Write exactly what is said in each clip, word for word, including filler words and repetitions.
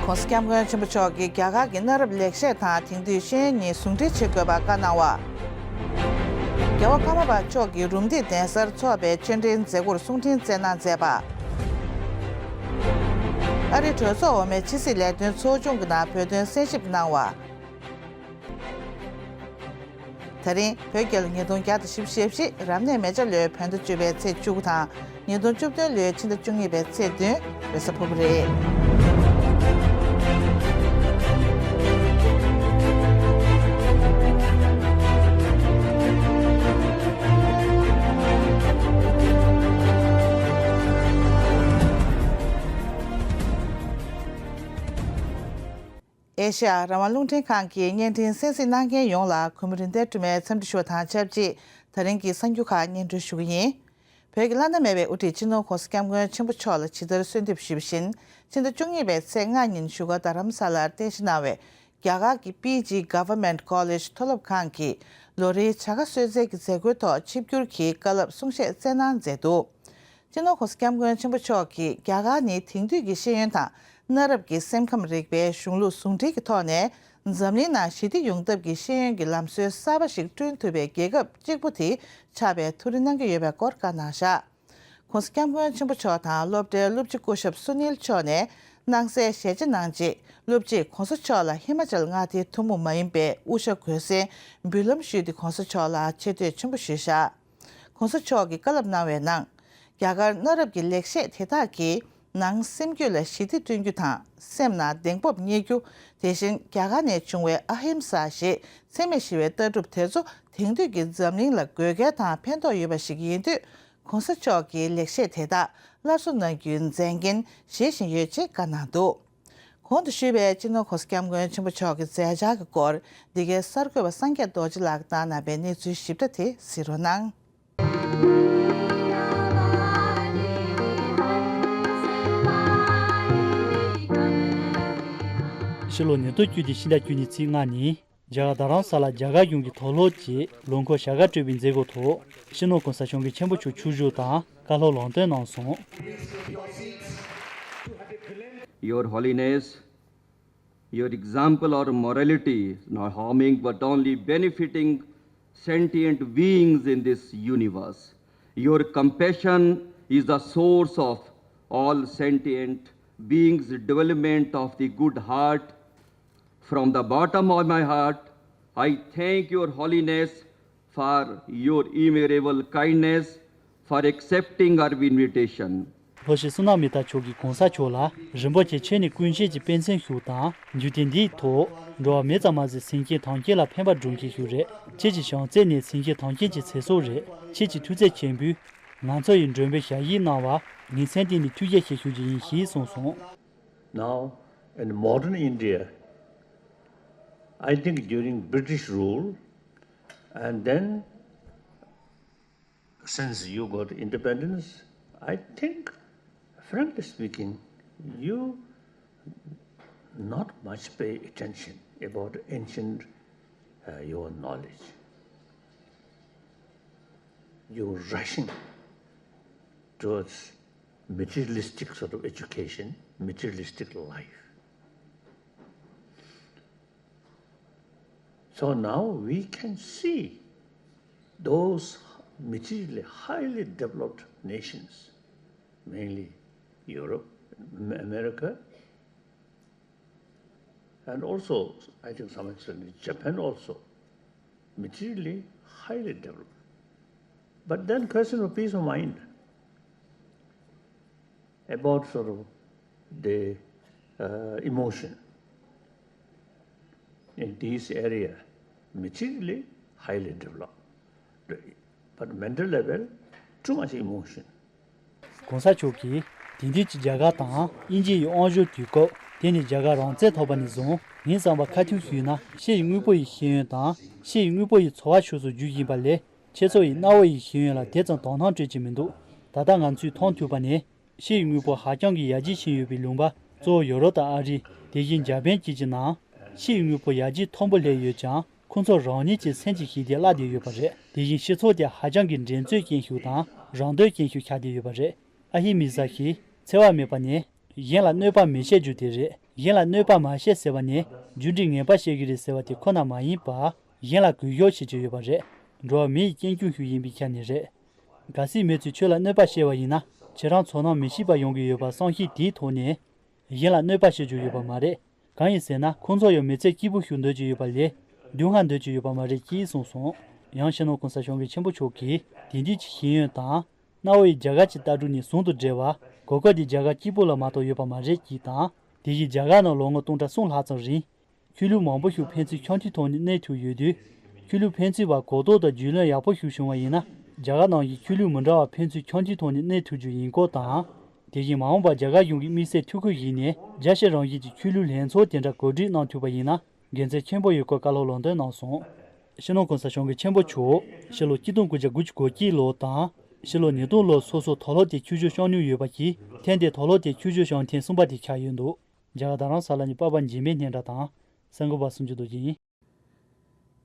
༸གོང་ས་༸སྐྱབས་མགོན་ཆེན་པོ་མཆོག་གིས་རྒྱ་གར་གྱི་གནའ་རབས་ལེགས་བཤད་དང་དེང་དུས་ཤེས་ཡོན་གཉིས་ཟུང་འབྲེལ་བྱེད་དགོས་པ་བཀའ་གནང་བ། རྒྱལ་བ་ཀརྨ་པ་མཆོག་གིས་རུམ་བཏེག་གདན་སར་འཚོགས་པའི་ཆོས་འབྲེལ་མཛད་སྒོར་གསུང་འཕྲིན་སྩལ་གནང་མཛད་པ། ཨ་རིའི་གྲོས་ཚོགས་འོག་མའི་ཕྱི་སྲིད་ལས་དོན་ཚོགས་ཆུང་གི་ནང་བོད་དོན་གསན་ཞིབ་གནང་བ། ད་རིང་བོད་རྒྱལ་ལོ་ཉིས་སྟོང་བརྒྱ་དང་བཞི་བཅུ་ཞེ་བཞི་རབ་གནས་མེ་བྱ་ལོའི་བོད་ཟླ་བཅུ་པའི་ཚེས་བཅུ་དགུ་དང་། ཉིས་སྟོང་བཅུ་བདུན་ལོའི་ཕྱི་ཟླ་བཅུ་གཉིས་པའི་ཚེས་བདུན་རེས་གཟའ་ཕུར་བུ་རེད། ཨེ་ཤ་ཡ་རང་དབང་རླུང་འཕྲིན་ཁང་གི་བརྙན་འཕྲིན་གསན་གཟིགས་གནང་མཁན་ཡོངས་ལ་གུས་མོ་རིན་ལྡན་སྒྲོལ་མའི་འཚམས་འདྲི་ཞུ་བ་དང་ཆབས་ཅིག་ད་རིང་གི་གསར་འགྱུར་ཁག་སྙན་སྒྲོན་ཞུ་གི་ཡིན། བོད་ཀྱི་བླ་ན་མེད་པའི་དབུ་ཁྲིད་སྤྱི་ནོར་༸གོང་ས་༸སྐྱབས་མགོན་ཆེན་པོ་མཆོག་ལ་ཇི་ལྟར་གསོལ་འདེབས་ཞུས་པ་བཞིན། ཕྱི་ཟླ་བཅུ་གཉིས་པའི་ཚེས་ལྔ་ཉིན་བཞུགས་སྒར་རྡ་རམ་ས་ལར་རྟེན་གཞི་གནང་བའི་རྒྱ་གར་གྱི་པི་ཇི་Government College མཐོ་སློབ་ཁང་གི་ལོ་རེའི་བྱ་དགའ་གསོལ་སྩལ་གྱི་མཛད་སྒོའི་ཐོག་ཆིབས་བསྒྱུར་གྱིས་བཀའ་སློབ་གསུང་བཤད་སྩལ་གནང་མཛད་འདུག་སྤྱི་ནོར་༸གོང་ས་༸སྐྱབས་མགོན་ཆེན་པོ་མཆོག་གིས་རྒྱ་གར་ནི་དེང་དུས་ཀྱི་ཤེས་ཡོན་དང་གནའ་རབས་ཀྱི་སེམས་ཁམས་རིག་པའི་གཞུང་ལུགས་ཟུང་འབྲེལ་གྱི་ཐོག་ནས་འཛམ་གླིང་ནང་ཞི་བདེ་ཡོང་ཐབས་ཀྱི་ཤེས་ཡོན་གྱི་ལམ་སྲོལ་གསར་པ་ཞིག་བསྐྲུན་ཐུབ་པའི་རྒྱལ་ཁབ་གཅིག་པུ་དེ་ཆགས་པའི་ཐུགས་རེ་གནང་གི་ཡོད་པའི་སྐོར་བཀའ་གནང་བཞག ༸གོང་ས་༸སྐྱབས་མགོན་ཆེན་པོ་མཆོག་དང་སློབ་གྲྭའི་སློབ་སྤྱི་སྐུ་ཞབས་སུ་ནིལ་མཆོག་ནས་གནང་སའི་ཞལ་ཆེམས་ནང་རྗེས་སློབ་སྤྱིས་༸གོང་ས་མཆོག་ལ་ཧི་མ་ཅལ་མངའ་སྡེའི་ཐུན་མོང་མ་ཡིན་པའི་དབུ་ཞྭ་གོན་སའི་འབུལ་ལམ་ཞུས་ཏེ་༸གོང་ས་མཆོག་ལ་ཆེ་བསྟོད་ཆེན་པོ་ཞུས་བཞག ༸གོང་ས་མཆོག་གིས་བཀའ་སློབ་གནང་བའི་ནང་། རྒྱ་གར་གནའ་རབས་ཀྱི་ལེགས་བཤད་དེ་དག་གིས་ནང་སེམས་རྒྱུད་ལ་ཞི་བདེ་བསྐྲུན་རྒྱུ་དང་སེམས་ནང་གདེང་སྤོབས་རྙེད་རྒྱུ། དེ་བཞིན་རྒྱ་གར་ནས་བྱུང་བའི་ཨ་ཧིམ་ས་ཞེས་འཚེ་མེད་ཞི་བའི་ལྟ་གྲུབ་དེ་ཚོ་དེང་དུས་ཀྱི་འཛམ་གླིང་ལ་དགོས་གལ་དང་ཕན་ཐོགས་ཡོད་པ་ཞིག་ཡིན་དུས། ༸གོང་ས་མཆོག་གིས་ལེགས་བཤད་དེ་དག་སླར་གསོ་གནང་རྒྱུའི་མཛད་འགན་བཞེས་བཞིན་ཡོད་ཅེས་བཀའ་གནང་འདུག་གོང་དུ་ཞུས་པའི་སྤྱི་ནོར་༸གོང་ས་༸སྐྱབས་མགོན་ཆེན་པོ་མཆོག་གི་མཛད་འཆར་གྱི་སྐོར་འདི་གའི་གསར་འགོད་པ་སངས་རྒྱས་རྡོ་རྗེ་ལགས་བཏང་གནང་བའི་གནས་ཚུལ་ཞིབ་ཕྲ་དེ་གཟིགས་རོགས་གནང་། ཕྱི་ལོ་ཉིས་སྟོང་བཅུ་བདུན་ཕྱི་ཟླ་བཅུ་གཉིས་ཚེས་ལྔ་ཉིན། རྒྱ་གར་རྡ་རམ་ས་ལ་རྒྱ་གར་གཞུང་གི་མཐོ་སློབ་ཀྱི་ལོ་འཁོར་བྱ་དགའ་སྤྲོད་པའི་མཛད་སྒོའི་ཐོག་སྤྱི་ནོར་༸གོང་ས་༸སྐྱབས་མགོན་ཆེན་པོ་མཆོག་ཆིབས་བསྒྱུར་དང་བཀའ་སློབ་ལམ་སྟོན་གནང་སོང་། Your Holiness, your example of morality is not harming but only benefiting sentient beings in this universe. Your compassion is the source of all sentient beings' development of the good heart. From the bottom of my heart, I thank Your Holiness for your immeasurable kindness, for accepting our invitation. ལྷོ་སྤྱི་བསོད་ནམས་མི་རྟ་མཆོག་གིས་༸གོང་ས་མཆོག་ལ་རིན་པོ་ཆེ་ཆོས་ནི་ཀུན་ཤེས་ཀྱི་པཎ་ཆེན་ཞིག་དང་འཇིག་རྟེན་འདིའི་ཐོག་འགྲོ་བ་མི་ཙམ་མ་ཟད་སེམས་ཅན་ཐམས་ཅད་ལ་ཕན་པ་སྒྲུབ་མཁན་ཞིག་རེད། ཁྱེད་ཀྱི་བྱམས་བརྩེ་ནི་སེམས་ཅན་ཐམས་ཅད་ཀྱི་ཚེ་སྲོག་རེད། ཁྱེད་ཀྱི་ཐུགས་བརྩེ་ཆེན་པོས་ང་ཚོ་ཡི་མགྲོན་པོའི་ཞལ་བཞེས་གནང་བར་ངའི་མཚན་ལྡན་ནས་ཐུགས་རྗེ་ཆེ་ཞུ་རྒྱུ་ཡིན་ཞེས་གསུངས་སོང་། Now, in modern India, I think during British rule, and then since you got independence, I think, frankly speaking, you not much pay attention about ancient, uh, your knowledge. You're rushing towards materialistic sort of education, materialistic life. So now we can see those materially highly developed nations, mainly Europe, Am-, America, and also, I think, some extent, Japan also, materially highly developed. But then question of peace of mind, about sort of the, uh, emotion in this area, materially highly developed, but mental level, too much emotion. ༸གོང་ས་མཆོག་གིས་དེང་དུས་ཀྱི་རྒྱ་གར་དང་དབྱིན་ཇི་ཡི་དབང་བསྒྱུར་དུས་སྐབས། དེ་ནི་རྒྱ་གར་རང་བཙན་ཐོབ་པ་ནས་བཟུང་ངའི་བསམ་པ་ཁ་ཐུག་ཞུས་ན་ཕྱི་ཡི་དངོས་པོ་ཡི་ཤེས་ཡོན་དང་ཕྱི་ཡི་དངོས་པོ་ཡི་འཚོ་བ་ཕྱོགས་སུ་བསྒྱུར་བཞིན་པ་ལས། ཁྱེད་ཚོ་ཡི་གནའ་བོ་ཡི་ཤེས་ཡོན་ལ་དེ་ཙམ་དོ་སྣང་སྤྲད་ཀྱི་མི་འདུག་ད་ལྟ་ང་ཚོས་མཐོང་ཐུབ་པ་ནི། ཕྱི་ཡི་དངོས་པོ་ཧ་ཅང་གི་ཡར་རྒྱས་ཕྱིན་ཡོད་པའི་ལུང་པ་གཙོ་བོ་ཡོ་རོབ་དང་ཨ་རི། དེ་བཞིན་འཇར་པན་བཅས་ཀྱི་ནང་ཕྱི་ཡི་དངོས་པོ་ཡར་རྒྱས་མཐོན་པོ་སླེབས་ཡོད་ཀྱང་། ཁོང་ཚོ་རང་ཉིད་ཀྱི་སེམས་ཀྱི་ཞི་བདེ་བརླག་བསྡད་ཡོད་པ་རེད། དེ་བཞིན་སྤྱི་ཚོགས་དེ་ཧ་ཅང་གི་འགྲན་རྩོད་ཅན་ཞིག་དང་རང་འདོད་ཅན་ཞིག་ཆགས་བསྡད་ཡོད་པ་རེད། ཨ་ཧི་མི་ས་ཞེས་འཚེ་བ་མེད་པ་ནི། གཞན་ལ་གནོད་པ་མི་བྱེད་རྒྱུ་དེ་རེད། གཞན་ལ་གནོད་པ་མ་བྱེད་ཟེར་བ་ནི་རྒྱུ་འབྲས་ངན་པ་བཤད་ཀྱི་རེད་ཟེར་བ་དེ་ཁོ་ན་མ་ཡིན་པར། གཞན་ལ་གུས་ཞབས་བྱེད་ཀྱི་ཡོད་པ་རེད། འགྲོ་བ་མི་ཡི་རྐྱེན་སྐྱོང་ཞིག་ཡིན་པའི་ཆ་ནས་རེད། གལ་སྲིད་མི་ཚོས་ཁྱོད་ལ་གནོད་པ་བྱས་པ་ཡིན་ན། ཁྱེད་རང་ཚོར་སྣང་མི་སྐྱིད་པ་ཡོང་གི་ཡོད་པ་བསམ་ཤེས་དེའི་ཐོག་ནས། གཞན་ལ་གནོད་པ་བྱེད་རྒྱུ་ཡོད་པ་མ་རེད། གང་ཡིན་ཟེར་ན། ཁོང་ཚོ་ཡང་མི་ཚེ་སྐྱིད་པོ་ཞིག་འདོད་ཀྱི་ཡོད་པ་ལས། སྡུག་བསྔལ་འདོད་ཀྱི་ཡོད་པ་མ་རེད་ཅེས་གསུངས་སོང་། ཡང་སྤྱི་ནོར་གོང་ས་སྐྱབས་མགོན་ཆེན་པོ་མཆོག་གིས། དེ་འདྲའི་ཅིག་ཤེས་ཡོན་དང་། གནའ་བོའི་རྒྱ་གར་གྱི་ལྟ་གྲུབ་ནས་ཟུང་དུ་འབྲེལ་བ། གོ་སྐབས་དེ་རྒྱ་གར་གཅིག་པུ་ལ་མ་གཏོགས་ཡོད་པ་མ་རེད་ཅེས་དང་། དེ་བཞིན་རྒྱ་གར་ནང་ལོ་ངོ་སྟོང་ཕྲག་གསུམ་ལྷག་ཙམ་རིང་། ཆོས་ལུགས་མང་པོ་ཞིག་ཕན་ཚུན་འཆམ་མཐུན་ཐོག་ནས་གནས་ཐུབ་ཡོད་དུས། ཆོས་ལུགས་ཕན་ཚུན་བར་གོ་རྟོགས་དང་རྒྱུས་ལོན་ཡག་པོ་ཞིག་བྱུང་བ་ཡིན་ན། རྒྱ་གར་ནང་གི་ཆོས་ལུགས་མི་འདྲ་བ་ཕན་ཚུན་འཆམ་མཐུན་ཐོག་ནས་གནས་ཐུབ་རྒྱུ་ཡིན་སྐོར་དང་། དེ་བཞིན་མ་འོངས་པར་རྒྱ་གར་གཞུང་གིས་དམིགས་བསལ་ཐུགས་ཁུར་བཞེས་ནས། རྒྱ་ཆེ་རང་བཞིན་གྱི་ཆོས་ལུགས་ལྷན་ཚོགས་དེ་འདྲ་གོ་སྒྲིག་གནང་ཐུབ་པ་ཡིན་ན། དགེ་མཚན་ཆེན་པོ་ཡོད་སྐོར་བཀའ་སློབ་ལམ་སྟོན་གནང་སོང་། སྤྱི་ནོར་གོང་ས་སྐྱབས་མགོན་ཆེན་པོ་མཆོག་ཕྱི་ལོ་ཆིག་སྟོང་དགུ་བརྒྱ་དགུ་བཅུ་གོ་གཅིག་ལོ་དང་། ཕྱི་ལོ་ཉིས་སྟོང་ལོར་སོ་སོ་དུག་ལོག་དེ་ཆོས་ཕྱོགས་བཤམས་མྱོང་ཡོད་པ་གྱིས། ཐེངས་འདིའི་དུག་ལོག་དེ་ཆོས་ཕྱོགས་བཤམས་ཐེངས་གསུམ་པ་དེ་ཆགས་ཡོད་འདུག། རྒྱ་གར་རྡ་རམ་ས་ལ་ནས་པ་པ་འཇིགས་མེད་སྙན་གྲགས་དང་། གསར་འགོད་པ་སུམ་ཅུ་རྡོ་རྗེ་ཡིན།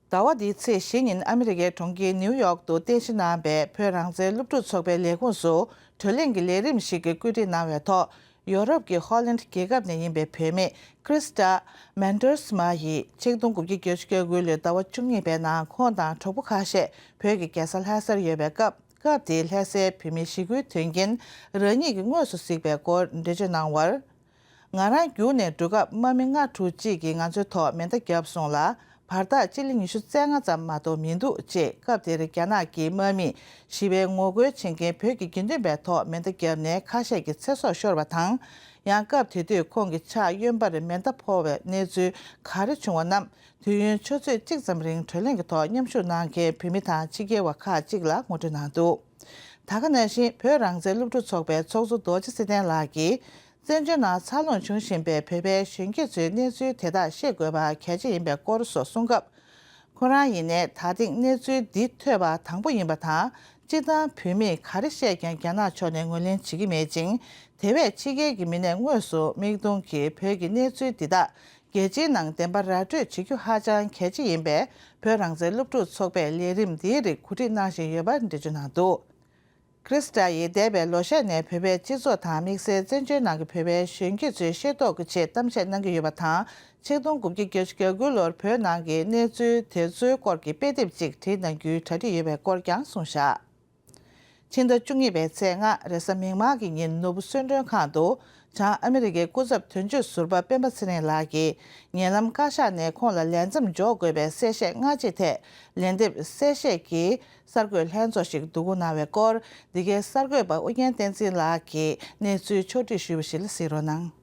ཟླ་བ་འདིའི་ཚེས་བཞི་ཉིན་ཨ་མི་རི་ཀའི་གྲོང་ཁྱེར་ནིའུ་ཡོག་ཏུ་རྟེན་གཞི་གནང་བའི་བོད་རང་བཙན་སློབ་ཕྲུག་ཚོགས་པའི་ལས་ཁུངས་སུ་བགྲོ་གླེང་གི་ལས་རིམ་ཞིག་གི་བཀོད་སྒྲིག་གནང་བའི་ཐོག། ཡོ་རོབ་ཀྱི་ཧོ་ལན་རྒྱལ་ཁབ་ནས་ཡིན་པའི་བུད་མེད་ཁྲིས་ཏ་མན་ཏར་སི་མ་ཡིས་ཆིག་སྟོང་དགུ་བརྒྱ་བརྒྱད་ཅུ་གྱ་དགུ་ལོའི་ཟླ་བ་བཅུ་གཉིས་པའི་ནང་ཁོང་དང་གྲོགས་པོ་ཁ་ཤས་བོད་ཀྱི་རྒྱལ་ས་ལྷ་སར་ཡོད་པའི་སྐབས། སྐབས་དེའི་ལྷ་སའི་བོད་མི་ཞི་རྒོལ་དོན་རྐྱེན་རང་ཉིད་ཀྱིས་དངོས་སུ་གཟིགས་པའི་སྐོར་འགྲེལ་བརྗོད་གནང་བར། ང་རང་རྒྱུགས་ནས་འགྲོ་སྐབས་དམག་མི་ལྔ་དྲུག་ཅིག་གིས་ང་ཚོའི་ཐོག་མེ་མདའ་བརྒྱབ་སོང་ལ། བར་ཐག་སྤྱི་ལེ་ཉི་ཤུ་རྩ་ལྔ་ཙམ་མ་གཏོགས་མི་འདུག་ཅེས། སྐབས་དེར་རྒྱ་ནག་གི་དམག་མིས་ཞི་བའི་ངོ་རྒོལ་བྱེད་མཁན་བོད་ཀྱི་དགེ་འདུན་པའི་ཐོག་མེ་མདའ་བརྒྱབ་ནས་ཁ་ཤས་ཀྱི་ཚེ་སྲོག་ཤོར་བ་དང་། ཡང་སྐབས་དེ་དུས་ཁོང་གི་ཕྱག་གཡོན་པར་མེ་མདའ་ཕོག་པའི་གནས་ཚུལ་ག་རེ་བྱུང་བ་རྣམས། དུས་ཡུན་ཆུ་ཚོད་གཅིག་ཙམ་རིང་བགྲོ་གླེང་གི་ཐོག་མཉམ་ཞུགས་གནང་མཁན་བོད་མི་དང་ཕྱི་རྒྱལ་བ་ཁག་ཅིག་ལ་ངོ་སྤྲོད་གནང་འདུག། ད་ག་ནང་བཞིན་བོད་རང་བཙན་སློབ་ཕྲུག་ཚོགས་པའི་ཚོགས་གཙོ་རྡོ་རྗེ་ཚེ་བརྟན་ལགས་ཀྱིས། བཙན་བྱོལ་ནང་འཚར་ལོངས་བྱུང་བཞིན་པའི་བོད་པའི་གཞོན་སྐྱེས་ཚོའི་གནས་ཚུལ་དེ་དག་ཤེས་དགོས་པ་གལ་ཆེ་ཡིན་པའི་སྐོར་སོགས་གསུངས་སྐབས། ཁོ་རང་ཡིན་ནའི་ད་ཐེངས་གནས་ཚུལ་འདི་ཐོས་པ་དང་པོ་ཡིན་པ་དང་། སྤྱིར་བཏང་བོད་མིས་ག་རེ་བཤད་ཀྱང་རྒྱ་ནག་ཕྱོགས་ནས་ངོས་ལེན་བྱེད་ཀྱི་མེད་ཅིང་། དེ་བས་ཕྱི་རྒྱལ་གྱི་མི་སྣས་དངོས་སུ་མིག་མཐོང་གིས་བོད་ཀྱི་གནས་ཚུལ་འདི་དག་རྒྱལ་སྤྱིའི་ནང་བདེན་པ་ར་སྤྲོད་བྱེད་རྒྱུ་ཧ་ཅང་གལ་ཆེ་ཡིན་པས། བོད་རང་བཙན་སློབ་ཕྲུག་ཚོགས་པས་ལས་རིམ་འདིའི་རིགས་གོ་སྒྲིག་གནང་བཞིན་ཡོད་པ་འགྲེལ་བརྗོད་གནང་འདུག། ཁྲིས་ཏ་ཡིས་འདས་པའི་ལོ་ཤས་ནས་བོད་པའི་སྤྱི་ཚོགས་དང་དམིགས་བསལ་བཙན་བྱོལ་ནང་གི་བོད་པའི་གཞོན་སྐྱེས་ཚོའི་ཤེས་རྟོགས་ཀྱི་ཆེད་གཏམ་བཤད་གནང་གི་ཡོད་པ་དང་། ཆིག་སྟོང་དགུ་བརྒྱ་བརྒྱད་ཅུ་གྱ་དགུ་ལོར་བོད་ནང་གི་གནས་ཚུལ་དེ་ཚོའི་སྐོར་གྱི་དཔེ་དེབ་ཅིག་བྲིས་གནང་རྒྱུའི་གྲ་སྒྲིག་ཡོད་པའི་སྐོར་ཀྱང་གསུངས་བཞག། ཕྱི་ཟླ་བཅུ་གཉིས་པའི་ཚེས་ལྔ་རེས་གཟའ་མིག་དམར་གྱི་ཉིན་ནོར་བུ་གསོལ་མགྲོན་ཁང་དུ། བྱང་ཨ་མི་རི་ཀའི་སྐུ་ཚབ་དོན་གཅོད་ཟུར་པ་སྤེན་པ་ཚེ་རིང་ལགས་ཀྱིས། ཉེ་ལམ་བཀའ་ཤག་ནས་ཁོང་ལ་ལས་མཚམས་འཇོག་དགོས་པའི་གསལ་བཤད་སྔ་རྗེས་ཐད། ལན་འདེབས་གསལ་བཤད་ཀྱི་གསར་འགོད་ལྷན་ཚོགས་ཤིག་བསྡུ་སྐོང་གནང་བའི་སྐོར། འདི་གའི་གསར་འགོད་པ་ཨུ་རྒྱན་བསྟན་འཛིན་ལགས་ཀྱིས་གནས་ཚུལ་ཕྱོགས་སྒྲིག་ཞུས་པ་ཞིག་ལ་གཟིགས་རོགས་གནང་།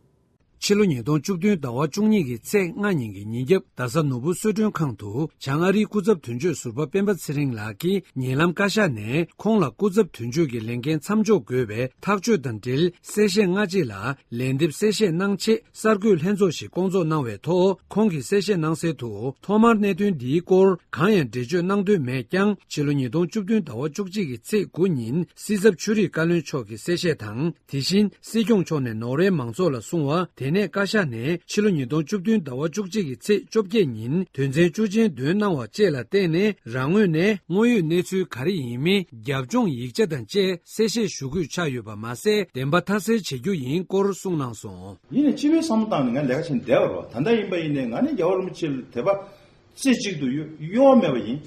ཕྱི་ལོ་ཉིས་སྟོང་བཅུ་བདུན་ཟླ་བ་བཅུ་གཉིས་ཀྱི་ཚེས་ལྔ་ཉིན་གྱི་ཉིན་རྒྱབ་རྡ་ས་ནོར་བུ་གསོལ་མགྲོན་ཁང་དུ་བྱང་ཨ་རིའི་སྐུ་ཚབ་དོན་གཅོད་ཟུར་པ་སྤེན་པ་ཚེ་རིང་ལགས་ཀྱིས། ཉེ་ལམ་བཀའ་ཤག་ནས་ཁོང་ལ་སྐུ་ཚབ་དོན་གཅོད་ཀྱི་ལས་འགན་མཚམས་འཇོག་དགོས་པའི་ཐག་གཅོད་དང་འབྲེལ། གསལ་བཤད་སྔ་རྗེས་ལ་ལན་འདེབས་གསལ་བཤད་གནང་ཆེད་གསར་འགོད་ལྷན་ཚོགས་ཤིག་བསྐོང་ཚོགས་གནང་བའི་ཐོག། ཁོང་གིས་གསལ་བཤད་གནང་གསལ་དུ། ཐོག་མར་གནད་དོན་འདིའི་སྐོར་གང་ཡང་འགྲེལ་བརྗོད་གནང་འདོད་མེད་ཀྱང་། ཕྱི་ལོ་ཉིས་སྟོང་བཅུ་བདུན་ཟླ་བ་བཅུ་གཅིག་གི་ཚེས་དགུ་ཉིན་སྲིད་ཚབ་ཆོས་རིག་བཀའ་བློན་མཆོག་གི་གསལ་བཤད་དང་། དེ་བཞིན་སྲིད་སྐྱོང་མཆོག་ནས་ནོར་ཝེ་མང་ཚོགས་ལ་གསུངས་པ། དེ་ནས་བཀའ་ཤག་ནས་ཕྱི་ལོ་ཉིས་སྟོང་བཅུ་བདུན་ཟླ་བ་བཅུ་གཅིག་གི་ཚེས་བཅོ་བརྒྱད་ཉིན་དོན་ཚན་བཅུ་ཅན་འདོན་གནང་བ་བཅས་ལ་བརྟེན་ནས། རང་ངོས་ནས་དངོས་ཡོད་གནས་ཚུལ་ག་རེ་ཡིན་མིན་རྒྱབ་ལྗོངས་ཡིག་ཆ་དང་བཅས་གསལ་བཤད་ཞུ་དགོས་ཆགས་ཡོད་པ་མ་ཟད། བདེན་པ་མཐའ་གསལ་བྱེད་རྒྱུ་ཡིན་སྐོར་གསུངས་གནང་སོང་། ཡིན་ནའི་སྤྱི་པའི་བསམ་བློ་བཏང་ནས་ང་ལས་ཀ་བྱས་ནས་བསྡད་པ་རེད་བ། ད་ལྟ་ཡིན་པ་ཡིན་ནའི་ང་ནི་རྒྱལ་བ་རིན་པོ་ཆེ་ལ་དད་པ་རྩེ་གཅིག་ཏུ་གཡོ་གཡོ་བ་མེད་པ་ཡིན།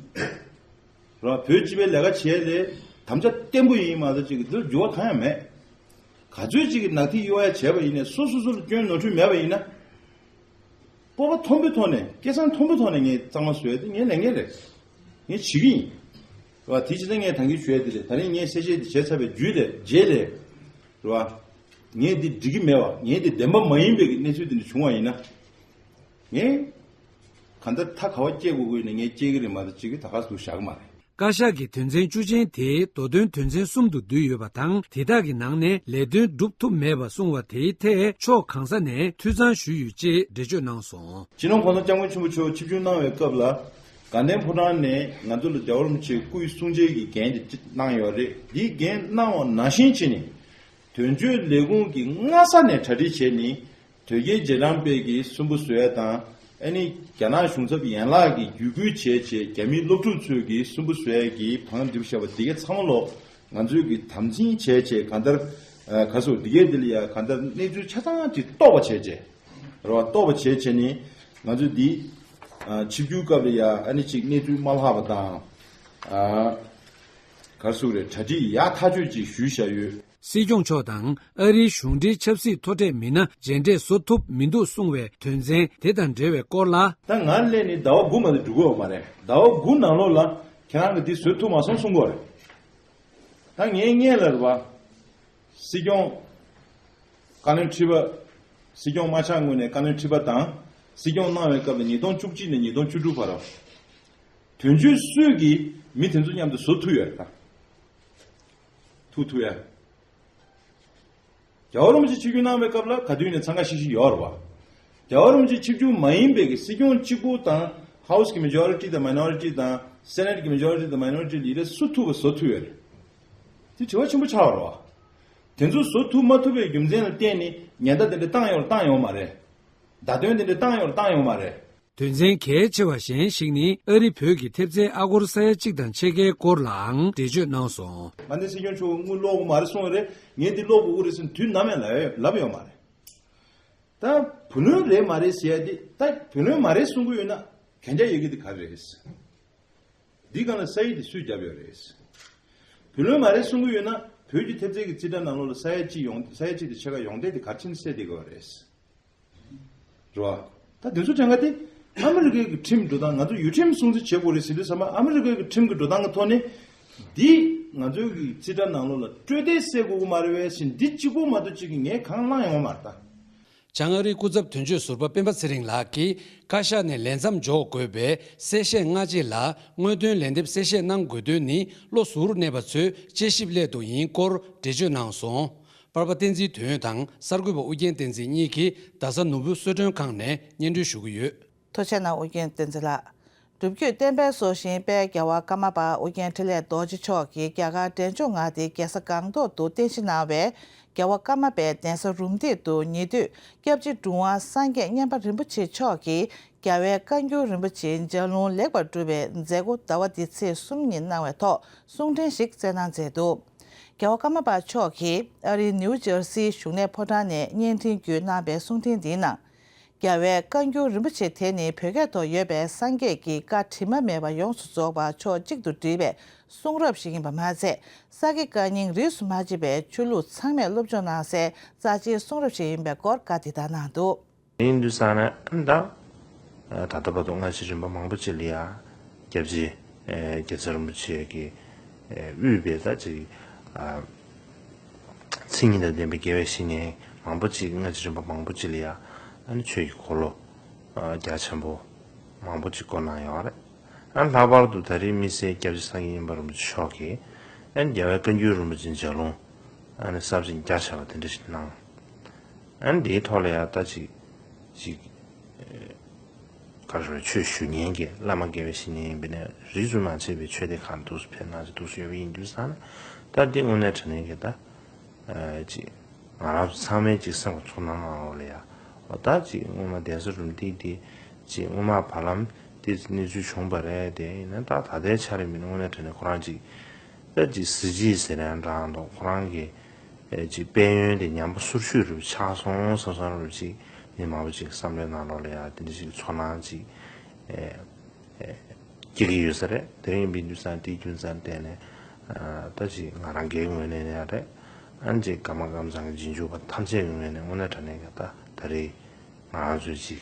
རེད་བ། བོད་སྤྱི་པའི་ལས་ཀ་བྱས་ལས་དམ་བཅའ་བརྟན་པོ་ཡིན་མ་གཏོགས་ཅིག་འདིར་འགྱུར་བ་གང་ཡང་མེད། ག་ཚོད་ཅིག་གིས་ནག་ཐིག་གཡོ་ཡ་བྱས་པ་ཡིན་ནའི་སོ་སོ་སོ་ལ་སྐྱོན་ནོར་འཁྲུལ་མེད་པ་ཡིན་ན། སྤོབས་པ་མཐོན་པོའི་ཐོག་ནས་སྐད་གསང་མཐོན་པོའི་ཐོག་ནས་ངས་གཙང་མ་བཟོ་ཡ་དེ་ངའི་ལས་འགན་རེད། ངས་བྱེད་ཀྱི་ཡིན། རེད་བ། དེ་བྱས་ཙང་ངས་ད་གིན་ཞུ་ཡ་དེ་རེད། ད་རིང་ངས་གསལ་བཤད་དེ་བྱས་ཚར་བའི་རྗེས་ལས་རྗེས་ལས། རེད་བ། ངས་འདི་འགྲིག་གི་མེད་བ། ངས་འདི་བདེན་པ་མ་ཡིན་པའི་གནས་ཚུལ་དེ་འདྲ་བྱུང་བ་ཡིན་ན། ངས་གང་ལྟར་མཐའ་ག་བ་སྐྱེལ་དགོས་ཀྱི་ཡོད་ན་ངས་སྐྱེལ་གྱི་རེད་མ་གཏོགས་ཅིག་གིས་ད་ག་སུ་བཞག་གི་མ་རེད། བཀའ་ཤག་གི་དོན་ཚན་བཅུ་ཅན་དེ་མདོ་དོན་དོན་ཚན་གསུམ་དུ་བསྡུས་ཡོད་པ་དང་། དེ་དག་གི་ནང་ནས་ལས་དོན་སྒྲུབ་ཐུབ་མེད་པ་གསུངས་པ་དེའི་ཐད་ཕྱོགས་གང་ས་ནས་འཐུས་ཚང་ཞུས་ཡོད་ཅེས་འགྲེལ་བརྗོད་གནང་སོང་། སྤྱི་ནོར་གོང་ས་སྐྱབས་མགོན་ཆེན་པོ་མཆོག་ཆིབས་བསྒྱུར་གནང་བའི་སྐབས་ལ། དགའ་ལྡན་ཕོ་བྲང་ནས་ང་ཚོ་ལ་རྒྱལ་བ་རིན་པོ་ཆེའི་སྐུའི་གསུང་ཆོས་ཀྱི་འགན་དེ་གནང་ཡོད་རེད། འདིའི་འགན་གནང་བ་ནང་བཞིན་བྱས་ནས། དོན་གཅོད་ལས་ཁུངས་ཀྱི་སྔ་ས་ནས་གྲ་སྒྲིག་བྱས་ནས། དོལ་རྒྱལ་རྗེས་འབྲང་པའི་གི་སུན་པོ་བཟོ་ཡ་དང་། ཨ་ནི་རྒྱ་ནག་གཞུང་ཚབ་ཡན་ལག་གི་བརྒྱུད་སྐུལ་བྱས་བྱས་རྒྱ་མིའི་སློབ་ཕྲུག་ཚོས་གི་སུན་པོ་བཟོ་ཡ་གི་བང་སྒྲིག་བྱས་པ་འདི་ག་ཚང་མ་ལོག་ང་ཚོས་གི་དམ་འཛིན་བྱས་བྱས་གང་ལྟར། ཨ་ག་སོ་འདི་གའི་འདི་ལ་ཡ་གང་ལྟར་གནས་ཚུལ་ཆ་ཚང་ཅིག་རྟོགས་པ་བྱས་བྱས། རེད་བ། རྟོགས་པ་བྱས་བྱས་ནས་ང་ཚོས་འདི་ཨ་ཆིབས་བསྒྱུར་སྐབས་ལ་ཡ་ཨ་ནི་གཅིག་གནས་ཚུལ་མ་ལྷག་པ་དང་། ཨ་ག་རེ་ཟེར་དགོས་རེད། གྲ་སྒྲིག་ཡག་ཐག་ཆོད་ཅིག་ཞུས་བཞག་ཡོད། སྲིད་སྐྱོང་མཆོག་དང་ཨ་རིའི་གཞུང་འབྲེལ་ཆབ་སྲིད་མཐོ་གྲས་མི་སྣ་མཇལ་འཕྲད་བཟོ་ཐུབ་མི་འདུག་གསུངས་པའི་དོན་ཚན་དེ་དང་འབྲེལ་བའི་སྐོར་ལ། ད་ང་སླེབས་ནས་ཟླ་བ་དགུ་མ་གཏོགས་འགྲོ་གི་ཡོད་མ་རེད། ཟླ་བ་དགུ་ནང་ལོགས་ལ་ཁྱེད་རང་གིས་འདི་བཟོ་ཐུབ་མ་སོང་གསུང་གི་ཡོད་རེད། ད་ངས་སྔོན་ལ་རེད་བ། སྲིད་སྐྱོང་བཀའ་བློན་ཁྲི་པ། སྲིད་སྐྱོང་མ་ཆགས་སྔོན་ནས་བཀའ་བློན་ཁྲི་པ་དང་སྲིད་སྐྱོང་གནང་བའི་སྐབས་ལ་ཉིས་སྟོང་བཅུ་གཅིག་ནས་ཉིས་སྟོང་བཅུ་དྲུག་བར། དོན་གཅོད་སུས་ཀྱིས་མི་དེ་ཚོ་མཉམ་དུ་བཟོ་ཐུབ་ཡོད་རེད་ད། ཐུག་ཐུག་ཡ། རྒྱལ་བ་རིན་པོ་ཆེ་ཆིབས་བསྒྱུར་གནང་བའི་སྐབས་ལ་ག་དུས་ནས་འཚང་ཁ་ཤིག་ཤིག་ཡོད་རེད་བ། རྒྱལ་བ་རིན་པོ་ཆེ་ཆིབས་བསྒྱུར་མ་ཡིན་པའི་གི་སྲིད་སྐྱོང་གཅིག་པུ་དང་ཧའུ་སི་གི་མེ་ཇོ་རི་ཊི་དང་མའི་ནོ་རི་ཊི་དང་སེ་ནེ་ཊི་གི་མེ་ཇོ་རི་ཊི་དང་མའི་ནོ་རི་ཊི་ལ་ཡིན་ན་སུ་ཐུབ་པ་བཟོ་ཐུབ་ཡོད་རེད། དེ་དྲི་བ་ཆེན་པོ་ཆགས་པ་རེད་བ། དེ་ཚོ་བཟོ་ཐུབ་མ་ཐུབ་པའི་རྒྱུ་མཚན་ལ་བརྟེན་ནས་ཉེན་བརྡ་དེ་འདྲ་བཏང་ཡོད་རེད་བཏང་ཡོད་མ་རེད། བརྡ་སྟོན་དེ་འདྲ་བཏང་ཡོད་རེད་བཏང་ཡོད་མ་རེད། དོན་ཚན་གལ་ཆེ་བ་གཞན་ཞིག་ནི་ཨ་རི་བོད་ཀྱི་ཐེབས་རྩའི་ཨ་སྒོར་ས་ཡ་གཅིག་དང་ཕྱེད་ཀའི་སྐོར་ལའང་འགྲེལ་བརྗོད་གནང་སོང་། མངའ་སྡེ་སྲིད་སྐྱོང་མཆོག་དངུལ་ཀློག་དགོས་མ་རེད་གསུངས་པ་རེད། ངས་འདི་ཀློག་དགོས་ཀྱི་རེད་ཟེར་ནས་དུས་ནམ་ཡང་ལབ་ཡོད་ལབ་ཡོད་མ་རེད། ད་བུ་ལོན་རེད་མ་རེད་ཟེར་ཡ་འདི་ད་བུ་ལོན་མ་རེད་གསུང་གི་ཡོད་ན་གན་རྒྱ་ཡོད་ཀྱི་འདི་ག་རེ་རེད། འདི་སྒང་ལ་ས་ཡིག་འདི་སུས་བརྒྱབ་ཡོད་རེད། བུ་ལོན་མ་རེད་གསུང་གི་ཡོད་ན་བོད་ཀྱི་ཐེབས་རྩའི་གི་རྩིས་ཁྲ་ནང་ལོགས་ལ་ས་ཡ་གཅིག་ཡོང་ས་ཡ་གཅིག་དེ་ཕྱེད་ཀ་ཡོང་དེ་དེ་ག་རེ་བྱས་ནས་སེལ་བསྡད་དགོས་པ་རེད། རེད་བ། ད་དེ་ཚོ་དྲན་ག་དེ་ཨ་མི་རི་ཀའི་གི་ཁྲིམས་འགྲོ་སྟངས་ང་ཚོ་ཡུལ་ཁྲིམས་སྲུང་བརྩི་བྱེད་དགོས་རེད་ཟེར་དུས་ཙམ་པ་ཨ་མི་རི་ཀའི་གི་ཁྲིམས་ཀྱི་འགྲོ་སྟངས་ཀྱི་ཐོག་ནས་འདི་ང་ཚོའི་གི་རྩིས་ཁྲ་ནང་ལོགས་ལ་སྤྲོད་བདེ་སེལ་དགོས་ཀྱི་མ་རེད་བས་ཟེར་འདི་གཅིག་པོ་མ་གཏོགས་གཅིག་གི་ངས་གང་བླངས་ཡོང་བ་མ་རེད་ད། བྱང་ཨ་རིའི་སྐུ་ཚབ་དོན་གཅོད་ཟུར་པ་སྤེན་པ་ཚེ་རིང་ལགས་ཀྱིས་བཀའ་ཤག་ནས་ལས་མཚམས་འཇོག་དགོས་པའི་གསལ་བཤད་སྔ་རྗེས་ལ་དངོས་དོན་ལན་འདེབས་གསལ་བཤད་གནང་དགོས་དོན་ནི་བློ་གཟུར་གནས་པ་ཚོས་དཔྱད་ཞིབ་སླད་དུ་ཡིན་སྐོར་འགྲེལ་བརྗོད་གནང་སོང་། པར་པ་བསྟན་འཛིན་དོན་དང་གསར་འགོད་པ་ཨུ་རྒྱན་བསྟན་འཛིན་གཉིས་ཀྱིས་རྡ་ས་ནོར་བུ་གསོལ་མགྲོན་ཁང་ནས་སྙན་སྒྲོན་ཞུ་གི་ཡོད། ཐུགས་རྗེ་གནང་ཨུ་རྒྱན་བསྟན་འཛིན་ལགས། སྒྲུབ་བརྒྱུད་བསྟན་པའི་སྲོག་ཤིང་དཔལ་རྒྱལ་བ་ཀརྨ་པ་ཨུ་རྒྱན་འཕྲིན་ལས་རྡོ་རྗེ་མཆོག་གིས་རྒྱ་གར་འབྲས་ལྗོངས་མངའ་སྡེའི་རྒྱལ་ས་སྒང་ཏོག་ཏུ་རྟེན་གཞི་གནང་བའི་རྒྱལ་བ་ཀརྨ་པའི་གདན་ས་རུམ་བཏེག་ཏུ་ཉེ་དུས་སྐྱབས་རྗེ་གྲུབ་དབང་སངས་རྒྱས་མཉན་པ་རིན་པོ་ཆེ་མཆོག་གིས་རྒྱལ་བའི་བཀའ་འགྱུར་རིན་པོ་ཆེའི་ལྗགས་ལུང་ལེགས་པར་གྲུབ་པའི་མཛད་སྒོ་ཟླ་བ་འདིའི་ཚེས་གསུམ་ཉིན་གནང་བའི་ཐོག་གསུང་འཕྲིན་ཞིག་བསྩལ་གནང་མཛད་འདུག་རྒྱལ་བ་ཀརྨ་པ་མཆོག་གིས་ཨ་རིའི་ནིའུ་ཇར་སིའི་བཞུགས་གནས་ཕོ་བྲང་ནས་བརྙན་འཕྲིན་བརྒྱུད་གནང་བའི་གསུང་འཕྲིན་འདིའི་ནང་། རྒྱལ་བའི་བཀའ་འགྱུར་རིན་པོ་ཆེ་དེ་ནི་བོད་སྐད་ཐོག་ཡོད་པའི་སངས་རྒྱས་ཀྱི་བཀའ་དྲི་མ་མེད་པ་ཡོངས་སུ་རྫོགས་པ་ཕྱོགས་གཅིག་ཏུ་བསྒྲིལ་བའི་གསུང་རབ་ཞིག་ཡིན་པ་མ་ཟད། ས་དགེ་བཀའ་རྙིང་རིས་སུ་མ་ཆད་པའི་ཆོས་ལུགས་ཚང་མས་སློབ་སྦྱོང་གནང་སའི་རྩ་ཆེའི་གསུང་རབ་ཞིག་ཡིན་པའི་སྐོར་བཀའ་འདི་ལྟར་གནང་འདུག་ཡིན་དུས་ཙང་ནས་ད་ད་ལྟ་བར་དུ་སྔ་ཕྱི་རིམ་པ་མང་པོ་ཅིག་ལ་ཡ་སྐྱབས་རྗེ་རྒྱལ་ཚབ་རིན་པོ་ཆེ་གིས་དབུས་པའི་ད་ཅིག་མཚན་ཉིད་དང་ལྡན་པའི་དགེ་བའི་བཤེས་གཉེན་མང་པོ་ཅིག་སྔ་ཕྱི་རིམ་པ་མང་པོ་ཅིག་ལ་ཡ་ཨ་ནི་ཆོས་ཀྱི་འཁོར་ལོ་རྒྱ་ཆེན་པོ་མང་པོ་ཅིག་བསྐོར་གནང་ཡོད་རེད། ཨ་ནི་ལྷག་པར་དུ་ད་རེས་དམིགས་བསལ་སྐྱབས་རྗེ་སངས་རྒྱས་མཉན་པ་རིན་པོ་ཆེ་མཆོག་གིས་ཨ་ནི་རྒྱལ་བའི་བཀའ་འགྱུར་རིན་པོ་ཆེ་ལྗགས་ལུང་ཨ་ནི་གསར་བཞེངས་རྒྱ་ཆེ་བ་དེ་འདྲ་ཞིག་གནང་། ཨ་ནི་དེའི་ཐོག་ལ་ཡང་ད་ཅིག་ཅིག་ག་རེ་ཞུ་ཆོས་ཞུ་མཁན་གྱི་བླ་མ་དགེ་བའི་བཤེས་གཉེན་ཡིན་པས་ན་རིས་སུ་མ་ཆད་པའི་ཆོས་སྡེ་ཁག་འདུག་སེ་ཕེབས་གནང་ཅིག་འདུག་སེ་ཡོད་པ་ཡིན་དུས་ཙང་ནས་ད་འདི་དངོས་གནས་དྲང་གནས་ཀྱི་ད་ཅིག་ང་རང་ཚོ་ཚང་མས་ཅིག་སེམས་ཁ་ཚོར་སྣང་གནང་རོགས་ལ་ཡ། འོ་ད་ཅིག་སྔོན་མ་གདན་ས་རུམ་བཏེག་དེ་ཅིག་སྔོན་མ་བར་ལམ་དེ་གནས་ཚུལ་བྱུང་བ་རེད་དེ་ཡིན་ན་ད་ད་ལྟའི་ཆ་རེ་མིན་དངོས་གནས་དྲང་གནས་ཁོ་རང་ཅིག་ད་ཅིག་གཟི་བརྗིད་ཟེར་ཡང་འདྲ་འདུག་ཁོ་རང་གི་ཨེ་ཅིག་དཔལ་ཡོན་དེ་ཉམས་པ་སོར་ཆུད་རུ་ཆགས་སོང་བསམ་བསམ་རུ་ཅིག་མི་མང་པོ་ཅིག་བསམ་བློའི་ནང་ལོགས་ལ་ཡ་དེ་འདྲ་ཅིག་ཚོར་སྣང་ཅིག་ཨེ་ཨེ་སྐྱེ་གི་ཡོད་ས་རེད། དེ་ཡིན་པའི་དུས་ཙང་དེའི་རྒྱུ་མཚན་བརྟེན་ནས་ཨ་ད་ཅིག་ང་རང་སྒེར་ངོས་ནས་ཡང་རེད། ཨ་ནི་ཅིག་ཀརྨ་ཀམ་ཚང་གི་རྗེས་འཇུག་པ་ཐམས་ཅད་ཀྱི་ངོས་ནས་དངོས་གནས་དྲང་གནས་ཀྱི་ད་ད་རེས་ང་རང་ཚོས་ཅིག་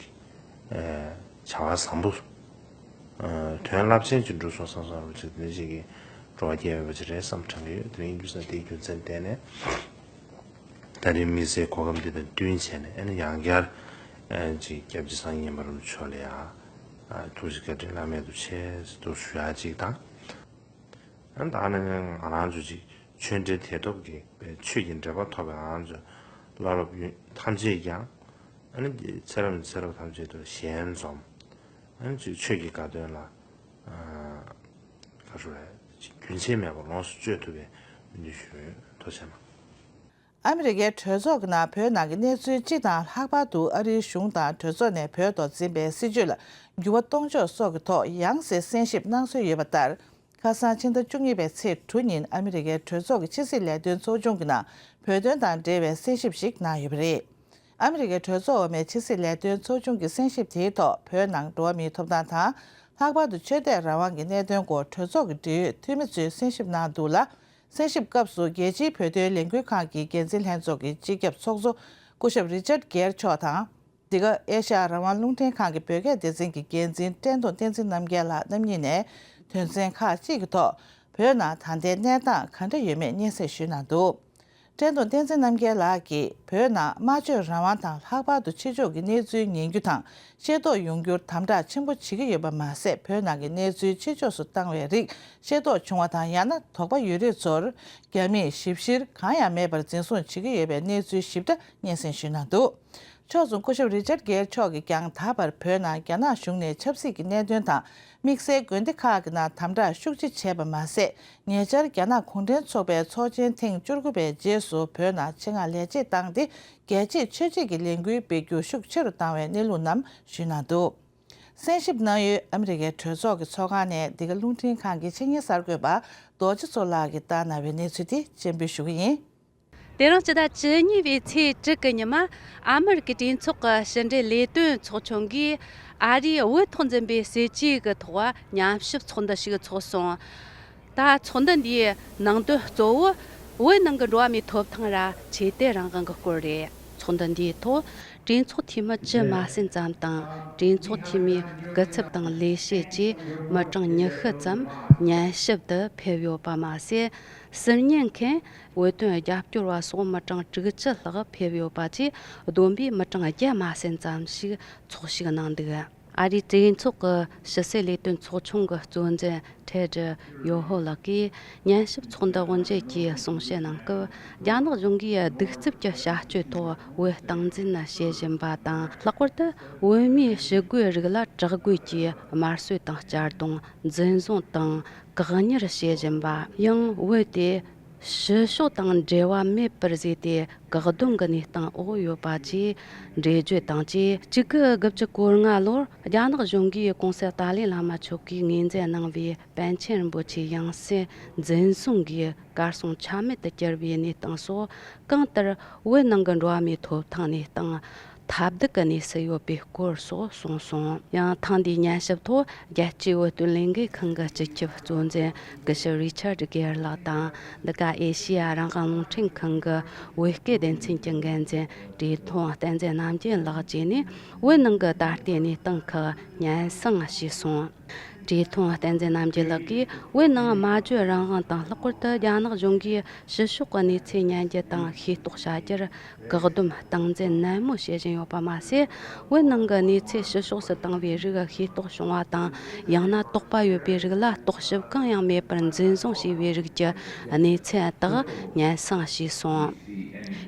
ཨེ་བྱ་བ་བཟང་པོ། ཨ་དོན་རླབས་ཆེན་ཅིག་འགྲུབ་སོང་བསམ་བསམ་རུ་ཅིག་དེ་ཅིག་གི་སྤྲོ་བ་སྐྱེ་ཡོད་པ་ཅིག་རེད་བསམ་དྲན་གྱི་ཡོད། དེ་རིང་རྒྱུ་མཚན་དེའི་རྒྱུ་མཚན་བརྟེན་ནས་ད་རིང་དམིགས་བསལ་གོ་སྐབས་འདི་དང་བསྟུན་བྱས་ནས་ཨ་ནི་ཡང་བསྐྱར་ཨ་ཅིག་སྐྱབས་རྗེ་སངས་རྒྱས་མཉན་པ་རིན་པོ་ཆེ་མཆོག་ལ་ཡང་ཨ་ཐུགས་རྗེ་བཀའ་དྲིན་བླ་མེད་དུ་ཆེ་ཟེར་དུ་ཞུ་ཡག་ཅིག་དང་། ཨ་ནི་ད་ནི་ང་རང་ཚོ་ཅིག་ཆོས་འབྲེལ་དད་སྟོབས་ཀྱི་ཆོས་ཀྱི་འབྲེལ་བ་ཐོབ་པའི་ང་རང་ཚོ་བླ་སློབ་ཡོན་ཐམས་ཅད་ཀྱང་ཨ་ནི་ཚེ་རབས་ནས་ཚེ་རབས་ཐམས་ཅད་དུ་ཞལ་འཛོམས། ཨ་ནི་ཅིག་ཆོས་ཀྱི་དགའ་སྟོན་ལ་ཨ་ག་རེ་ཞུ་རེད་ཅིག་རྒྱུན་ཆད་མེད་པར་ལོངས་སུ་སྤྱོད་ཐུབ་པའི་སྨོན་འདུན་ཞུ་ཡོད། ཐུགས་རྗེ་གནང་། ཨ་མི་རི་ཀའི་གྲོས་ཚོགས་ཀྱི་ནང་བོད་ནང་གི་གནས་ཚུལ་སྤྱི་དང་ལྷག་པར་དུ་ཨ་རིའི་གཞུང་དང་གྲོས་ཚོགས་ནས་བོད་ཐོག་འཛིན་པའི་སྲིད་བྱུས་ལ་འགྱུར་བ་གཏོང་ཕྱོགས་སོགས་ཀྱི་ཐོག་ཡང་སེ་གསན་ཞིབ་གནང་སྲོལ་ཡོད་པ་ལྟར། ཁ་སང་ཕྱི་ཟླ་བཅུ་གཉིས་པའི་ཚེས་དྲུག་ཉིན་ཨ་མི་རི་ཀའི་གྲོས་ཚོགས་ཀྱི་ཕྱི་སྲིད་ལས་དོན་ཚོགས་ཆུང་གི་ནང་བོད་དོན་དང་འབྲེལ་བའི་གསན་ཞིབ་ཞིག་གནང་ཡོད་པ་རེད། ཨ་མི་རི་ཀའི་གྲོས་ཚོགས་འོག་མའི་ཕྱི་སྲིད་ལས་དོན་ཚོགས་ཆུང་གི་གསན་ཞིབ་དེའི་ཐོག་བོད་ནང་འགྲོ་བ་མིའི་ཐོབ་ཐང་དང་། ལྷག་པར་དུ་ཆོས་དད་རང་དབང་གི་གནད་དོན་སྐོར་གྲོས་ཚོགས་ཀྱི་འབྲེལ་ཡོད་འཐུས་མི་ཚོས་གསན་ཞིབ་གནང་འདུག་ལ། གསན་ཞིབ་སྐབས་སུ་རྒྱལ་སྤྱིའི་བོད་དོན་ལས་འགུལ་ཁང་གི་འགན་འཛིན་ལྷན་ཚོགས་ཀྱི་སྤྱི་ཁྱབ་ཚོགས་གཙོ་སྐུ་ཞབས་རི་ཅར་གེར་མཆོག་དང་། འདི་ག་ཨེ་ཤ་ཡ་རང་དབང་རླུང་འཕྲིན་ཁང་གི་བོད་སྐད་སྡེ་ཚན་གྱི་འགན་འཛིན་བཀྲས་མཐོང་བསྟན་འཛིན་རྣམ་རྒྱལ་ལགས་རྣམ་གཉིས་ནས་དོན་ཚན་ཁག་ཅིག་གི་ཐོག་བོད་ནང་ད་ལྟའི་གནས་སྟངས་ག་འདྲ་ཡོད་མེད་སྙན་སེང་ཞུས་གནང་འདུག་བཀྲས་མཐོང་བསྟན་འཛིན་རྣམ་རྒྱལ་ལགས་ཀྱིས་བོད་ནང་སྨྲ་བརྗོད་རང་དབང་དང་ལྷག་པར་དུ་ཕྱི་ཕྱོགས་ཀྱི་གནས་ཚུལ་ཉན་རྒྱུ་དང་ཤེས་རྟོགས་ཡོང་རྒྱུར་དམ་དྲག་ཆེན་པོ་བྱེད་ཀྱི་ཡོད་པ་མ་ཟད། བོད་ནང་གི་གནས་ཚུལ་ཕྱི་ཕྱོགས་སུ་བཏང་བའི་རིགས་ཤེས་རྟོགས་བྱུང་བ་དང་། ཡང་ན་དོགས་པ་ཡོད་རིགས་ཚོར་རྒྱ་མིས་ཞིབ་བཤེར་གང་ཡང་མེད་པར་འཛིན་བཟུང་བྱེད་ཀྱི་ཡོད་པའི་གནས་ཚུལ་ཞིབ་ཕྲ་སྙན་སེང་ཞུས་གནང་འདུག་ཕྱོགས་མཚུངས་སྐུ་ཞབས་རི་ཅར་གེར་མཆོག་གིས་ཀྱང་ད་བར་བོད་ནང་རྒྱ་ནག་གཞུང་ནས་ཆབ་སྲིད་ཀྱི་གནད་དོན་དང་དམིགས་བསལ་དགོན་སྡེ་ཁག་གི་ནང་དམ་དྲག་ཤུགས་ཆེ་བྱས་པ་མ་ཟད། ཉེ་ཆར་རྒྱ་ནག་གུང་ཁྲན་ཚོགས་པའི་ཚོགས་ཆེན་ཐེངས་བཅུ་དགུ་པའི་རྗེས་སུ་བོད་ནང་ཆེད་མངགས་ལས་བྱེད་བཏང་སྟེ། རྒྱལ་གཅེས་ཆོས་གཅེས་ཀྱི་ལས་འགུལ་སྤེལ་རྒྱུ་ཤུགས་ཆེ་རུ་བཏང་བའི་གནས་ལུགས་རྣམས་ཞུས་གནང་འདུག་གསན་ཞིབ་གནང་ཡུལ་ཨ་མི་རི་ཀའི་གྲོས་ཚོགས་ཀྱི་ཚོགས་ཁང་ནས་འདི་ག་རླུང་འཕྲིན་ཁང་གི་ཆེད་གཉེར་གསར་འགོད་པ་རྡོ་རྗེ་མཚོ་ལགས་ཀྱིས་བཏང་གནང་བའི་གནས་ཚུལ་དེ་སྤྱན་འབུལ་ཞུ་གི་ཡིན། དེ་རིང་སྤྱི་ཟླ་བཅུ་གཉིས་པའི་ཚེས་དྲུག་གི་ཉི་མ། ཨ་མི་རི་ཀའི་གྲོས་ཚོགས་ཀྱི་ཕྱི་འབྲེལ་ལས་དོན་ཚོགས་ཆུང་གིས་ཨ་རིའི་བོད་ཐོག་འཛིན་པའི་སྲིད་ཇུས་ཀྱི་ཐོག་ཉམས་ཞིབ་ཚོགས་འདུ་ཞིག་འཚོགས་སོང་། ད་ཚོགས་འདུ་འདིའི་ནང་དོན་གཙོ་བོ་བོད་ནང་གི་འགྲོ་བ་མིའི་ཐོབ་ཐང་ར་ཆོས་དད་རང་དབང་གི་སྐོར་རེད། ཚོགས་འདུ་འདིའི་ཐོག་གྲོས་ཚོགས་འཐུས་མི་བཅུ་མ་ཟིན་ཙམ་དང་། གྲོས་ཚོགས་འཐུས་མིའི་སྐུ་ཚབ་དང་ལས་བྱེད་བཅས་མི་གྲངས་ཉི་ཤུ་ཙམ་ཉན་ཞིབ་ཏུ་ཕེབས་ཡོད་པ་མ་ཟད། ཟུར་ཉན་མཁན། བོད་དོན་རྒྱབ་སྐྱོར་བ་སོགས་མི་གྲངས་དྲུག་ཅུ་ལྷག་ཕེབས་ཡོད་པ་བཅས། བསྡོམས་པས་མི་གྲངས་བརྒྱ་མ་ཟིན་ཙམ་ཞིག་ཚོགས་ཞུགས་གནང་འདུག་ཨ་རིའི་གྲོས་ཚོགས་ཀྱི་ཕྱི་སྲིད་ལས་དོན་ཚོགས་ཆུང་གི་གཙོ་འཛིན་ཐེ་ཌི་ཡོ་ཧོ་ལགས་ཀྱིས་ཉན་ཞིབ་ཚོགས་འདུ་དབུ་འབྱེད་ཀྱིས་གསུང་བཤད་གནང་སྐབས། རྒྱ་ནག་གཞུང་གིས་གདུག་རྩུབ་ཀྱི་བྱ་སྤྱོད་ཐོག་བོད་སྟངས་འཛིན་བྱེད་བཞིན་པ་དང་། ལྷག་པར་དུ་བོད་མིའི་ཞི་རྒོལ་རིགས་ལ་དྲག་རྒོལ་གྱིས་དམར་གསོད་དང་གཅར་རྡུང་། འཛིན་བཟུང་དང་བཀག་ཉར་བྱེད་བཞིན་པ། ཡང་བོད་དེ་ཕྱི་ཕྱོགས་དང་འབྲེལ་བ་མེད་པར་བཟོས་ཏེ། བཀག་སྡོམ་གྱི་གནས་སྟངས་འོག་ཡོད་པ་བཅས་འགྲེལ་བརྗོད་དང་བཅས། གཅིག་དགུ་དགུ་བཅུ་གོ་ལྔ་ལོར་རྒྱ་ནག་གཞུང་གིས་གོང་ས་ཏཱ་ལའི་བླ་མ་མཆོག་གིས་ངོས་འཛིན་གནང་བའི་པཎ་ཆེན་རིན་པོ་ཆེའི་ཡང་སྲིད་འཛིན་བཟུང་གིས་གར་སོང་ཆ་མེད་དུ་གྱུར་བའི་གནས་སྟངས་སོགས། གང་ལྟར་བོད་ནང་གི་འགྲོ་བ་མིའི་ཐོབ་ཐང་གནས་སྟངས་ཐབས་སྡུག་གི་གནས་སུ་ཡོད་པའི་སྐོར་སོགས་གསུངས་སོང་། ཡང་ཐེངས་འདིའི་ཉན་ཞིབ་ཐོག་རྒྱལ་སྤྱིའི་བོད་དོན་ལས་འགུལ་ཁང་གི་སྤྱི་ཁྱབ་གཙོ་འཛིན་སྐུ་ཞབས་རི་ཆར་གེར་ལགས་དང་། འདི་ག་ཨེ་ཤེ་ཡ་རང་དབང་རླུང་འཕྲིན་ཁང་གི་བོད་སྐད་སྡེ་ཚན་གྱི་འགན་འཛིན་བཀྲས་མཐོང་བསྟན་འཛིན་རྣམ་རྒྱལ་ལགས་བཅས་ནས་བོད་ནང་གི་ད་ལྟའི་གནས་སྟངས་ཁག་སྙན་སེང་ཞུས་སོང་། བཀྲས་མཐོང་བསྟན་འཛིན་རྣམ་རྒྱལ་ལགས་ཀྱིས་བོད་ནང་སྨྲ་བརྗོད་རང་དབང་དང་། ལྷག་པར་དུ་རྒྱ་ནག་གཞུང་གིས་ཕྱི་ཕྱོགས་ཀྱི་གནས་ཚུལ་ཉན་རྒྱུ་དང་ཤེས་རྟོགས་བྱ་རྒྱུར་བཀག་སྡོམ་སྟངས་འཛིན་ནན་མོ་བྱེད་བཞིན་ཡོད་པ་མ་ཟད། བོད་ནང་གི་གནས་ཚུལ་ཕྱི་ཕྱོགས་སུ་བཏང་བའི་རིགས་ཤེས་རྟོགས་བྱུང་བ་དང་། ཡང་ན་དོགས་པ་ཡོད་པའི་རིགས་ལ་རྟོག་ཞིབ་གང་ཡང་མེད་པར་འཛིན་བཟུང་བྱས་པའི་རིགས་ཀྱི་གནས་ཚུལ་དག་སྙན་སེང་ཞུས་སོང་།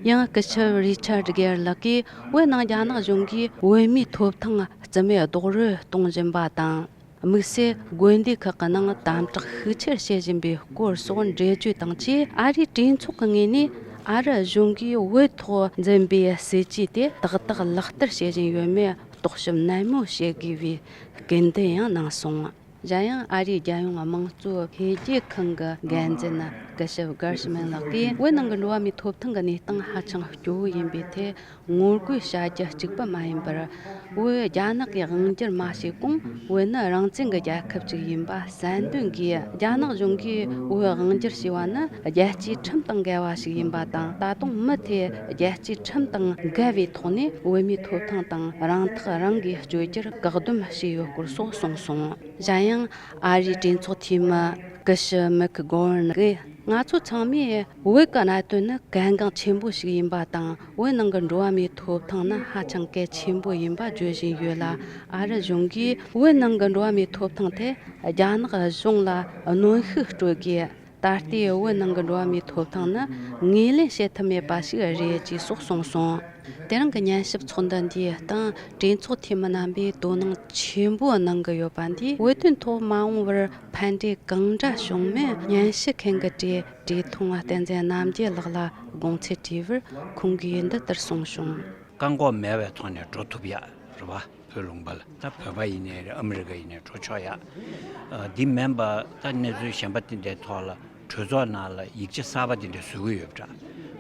ཡང་སྐུ་ཞབས་རི་ཆར་གེར་ལགས་ཀྱིས་བོད་ནང་རྒྱ་ནག་གཞུང་གིས་བོད་མིའི་ཐོབ་ཐང་རྩིས་མེད་རྡོག་རོལ་གཏོང་བཞིན་པ་དང་། དམིགས་བསལ་དགོན་སྡེ་ཁག་གི་ནང་དམ་དྲག་ཤུགས་ཆེར་བྱེད་བཞིན་པའི་སྐོར་སོགས་འགྲེལ་བརྗོད་དང་བཅས། ཨ་རིའི་གྲོས་ཚོགས་ཀྱི་ངོས་ནས་ཨ་རི་གཞུང་གིས་བོད་ཐོག་འཛིན་པའི་སྲིད་ཇུས་དེ་ཏག་ཏག་ལག་བསྟར་བྱེད་བཞིན་ཡོད་མེད་རྟོག་ཞིབ་ནན་མོ་བྱེད་དགོས་པའི་སྐུལ་འདེད་ཡང་གནང་སོང་། གཞན་ཡང་ཨ་རིའི་རྒྱལ་ཡོངས་དམངས་གཙོ་འཕེལ་རྒྱས་ཁང་གི་འགན་འཛིན་སྐུ་ཞབས་གར་ཤི་མན་ལགས་ཀྱིས་བོད་ནང་གི་འགྲོ་བ་མིའི་ཐོབ་ཐང་གི་གནས་སྟངས་ཧ་ཅང་སྐྱོ་བོ་ཡིན་པའི་ཐད། ངོ་རྒོལ་བྱ་རྒྱུ་གཅིག་པུ་མ་ཡིན་པར། བོད་རྒྱ་ནག་གིས་དབང་སྒྱུར་མ་བྱས་གོང་བོད་ནི་རང་བཙན་གྱི་རྒྱལ་ཁབ་ཅིག་ཡིན་པ་གསལ་འདོན་གྱིས། རྒྱ་ནག་གཞུང་གིས་བོད་དབང་སྒྱུར་བྱས་པ་ནི་རྒྱལ་སྤྱིའི་ཁྲིམས་དང་འགལ་བ་ཞིག་ཡིན་པ་དང་། ད་དུང་མུ་མཐུད་རྒྱལ་སྤྱིའི་ཁྲིམས་དང་འགལ་བའི་ཐོག་ནས་བོད་མིའི་ཐོབ་ཐང་དང་རང་ཐག་རང་གིས་གཅོད་རྒྱུར་བཀག་སྡོམ་བྱས་ཡོད་སྐོར་སོགས་གསུངས་སོང་། གཞན་ཡང་ཨ་རིའི་གྲོས་ཚོགས་འཐུས་མི་སྐུ་ཞབས་མེག་གྷོ་ཝརན་གྱིས། ང་ཚོ་ཚང་མས་བོད་ཀྱི་གནད་དོན་ནི་གལ་འགངས་ཆེན་པོ་ཞིག་ཡིན་པ་དང་། བོད་ནང་གི་འགྲོ་བ་མིའི་ཐོབ་ཐང་ནི་ཧ་ཅང་གལ་ཆེན་པོ་ཡིན་པ་བརྗོད་བཞིན་ཡོད་ལ། ཨ་རི་གཞུང་གིས་བོད་ནང་གི་འགྲོ་བ་མིའི་ཐོབ་ཐང་ཐད་རྒྱ་ནག་གཞུང་ལ་གནོན་ཤུགས་སྤྲོད་དགོས། ད་ལྟའི་བོད་ནང་གི་འགྲོ་བ་མིའི་ཐོབ་ཐང་ནི་ངོས་ལེན་བྱེད་ཐུབ་མེད་པ་ཞིག་རེད་ཅེས་སོགས་གསུངས་སོང་། དེ་རིང་གི་ཉན་ཞིབ་ཚོགས་འདུ་འདིའི་སྟེང་གྲོས་ཚོགས་འཐུས་མི་རྣམ་པས་དོ་སྣང་ཆེན་པོ་གནང་གི་ཡོད་པ་འདིས། བོད་དོན་ཐོག་མ་འོངས་པར་ཕན་འབྲས་གང་འདྲ་བྱུང་མིན་ཉན་ཞིབ་མཁན་གྱི་གྲས་བཀྲས་མཐོང་བསྟན་འཛིན་རྣམ་རྒྱལ་ལགས་ལ་དགོངས་ཚུལ་དྲིས་པར། ཁོང་གིས་འདི་ལྟར་གསུངས་བྱུང་། བཀག་འགོག་མེད་པའི་ཐོག་ནས་འགྲོ་ཐུབ་ཡ་རེད་བ། བོད་ལུང་པ་ལ་ད་བོད་པ་ཡིན་ནའི་རེད། ཨ་མི་རི་ཀ་ཡིན་ནའི་འགྲོ་ཆོག་ཡ། ཨ། འདི་མིན་པ་ད་གནས་ཚུལ་གཞན་པ་དེ་འདྲའི་ཐོག་ལ་གྲོས་ཚོགས་ནང་ལ་ཡིག་ཆ་གསར་པ་དེ་འདྲ་བཟོ་གི་ཡོད་པ་འདྲ།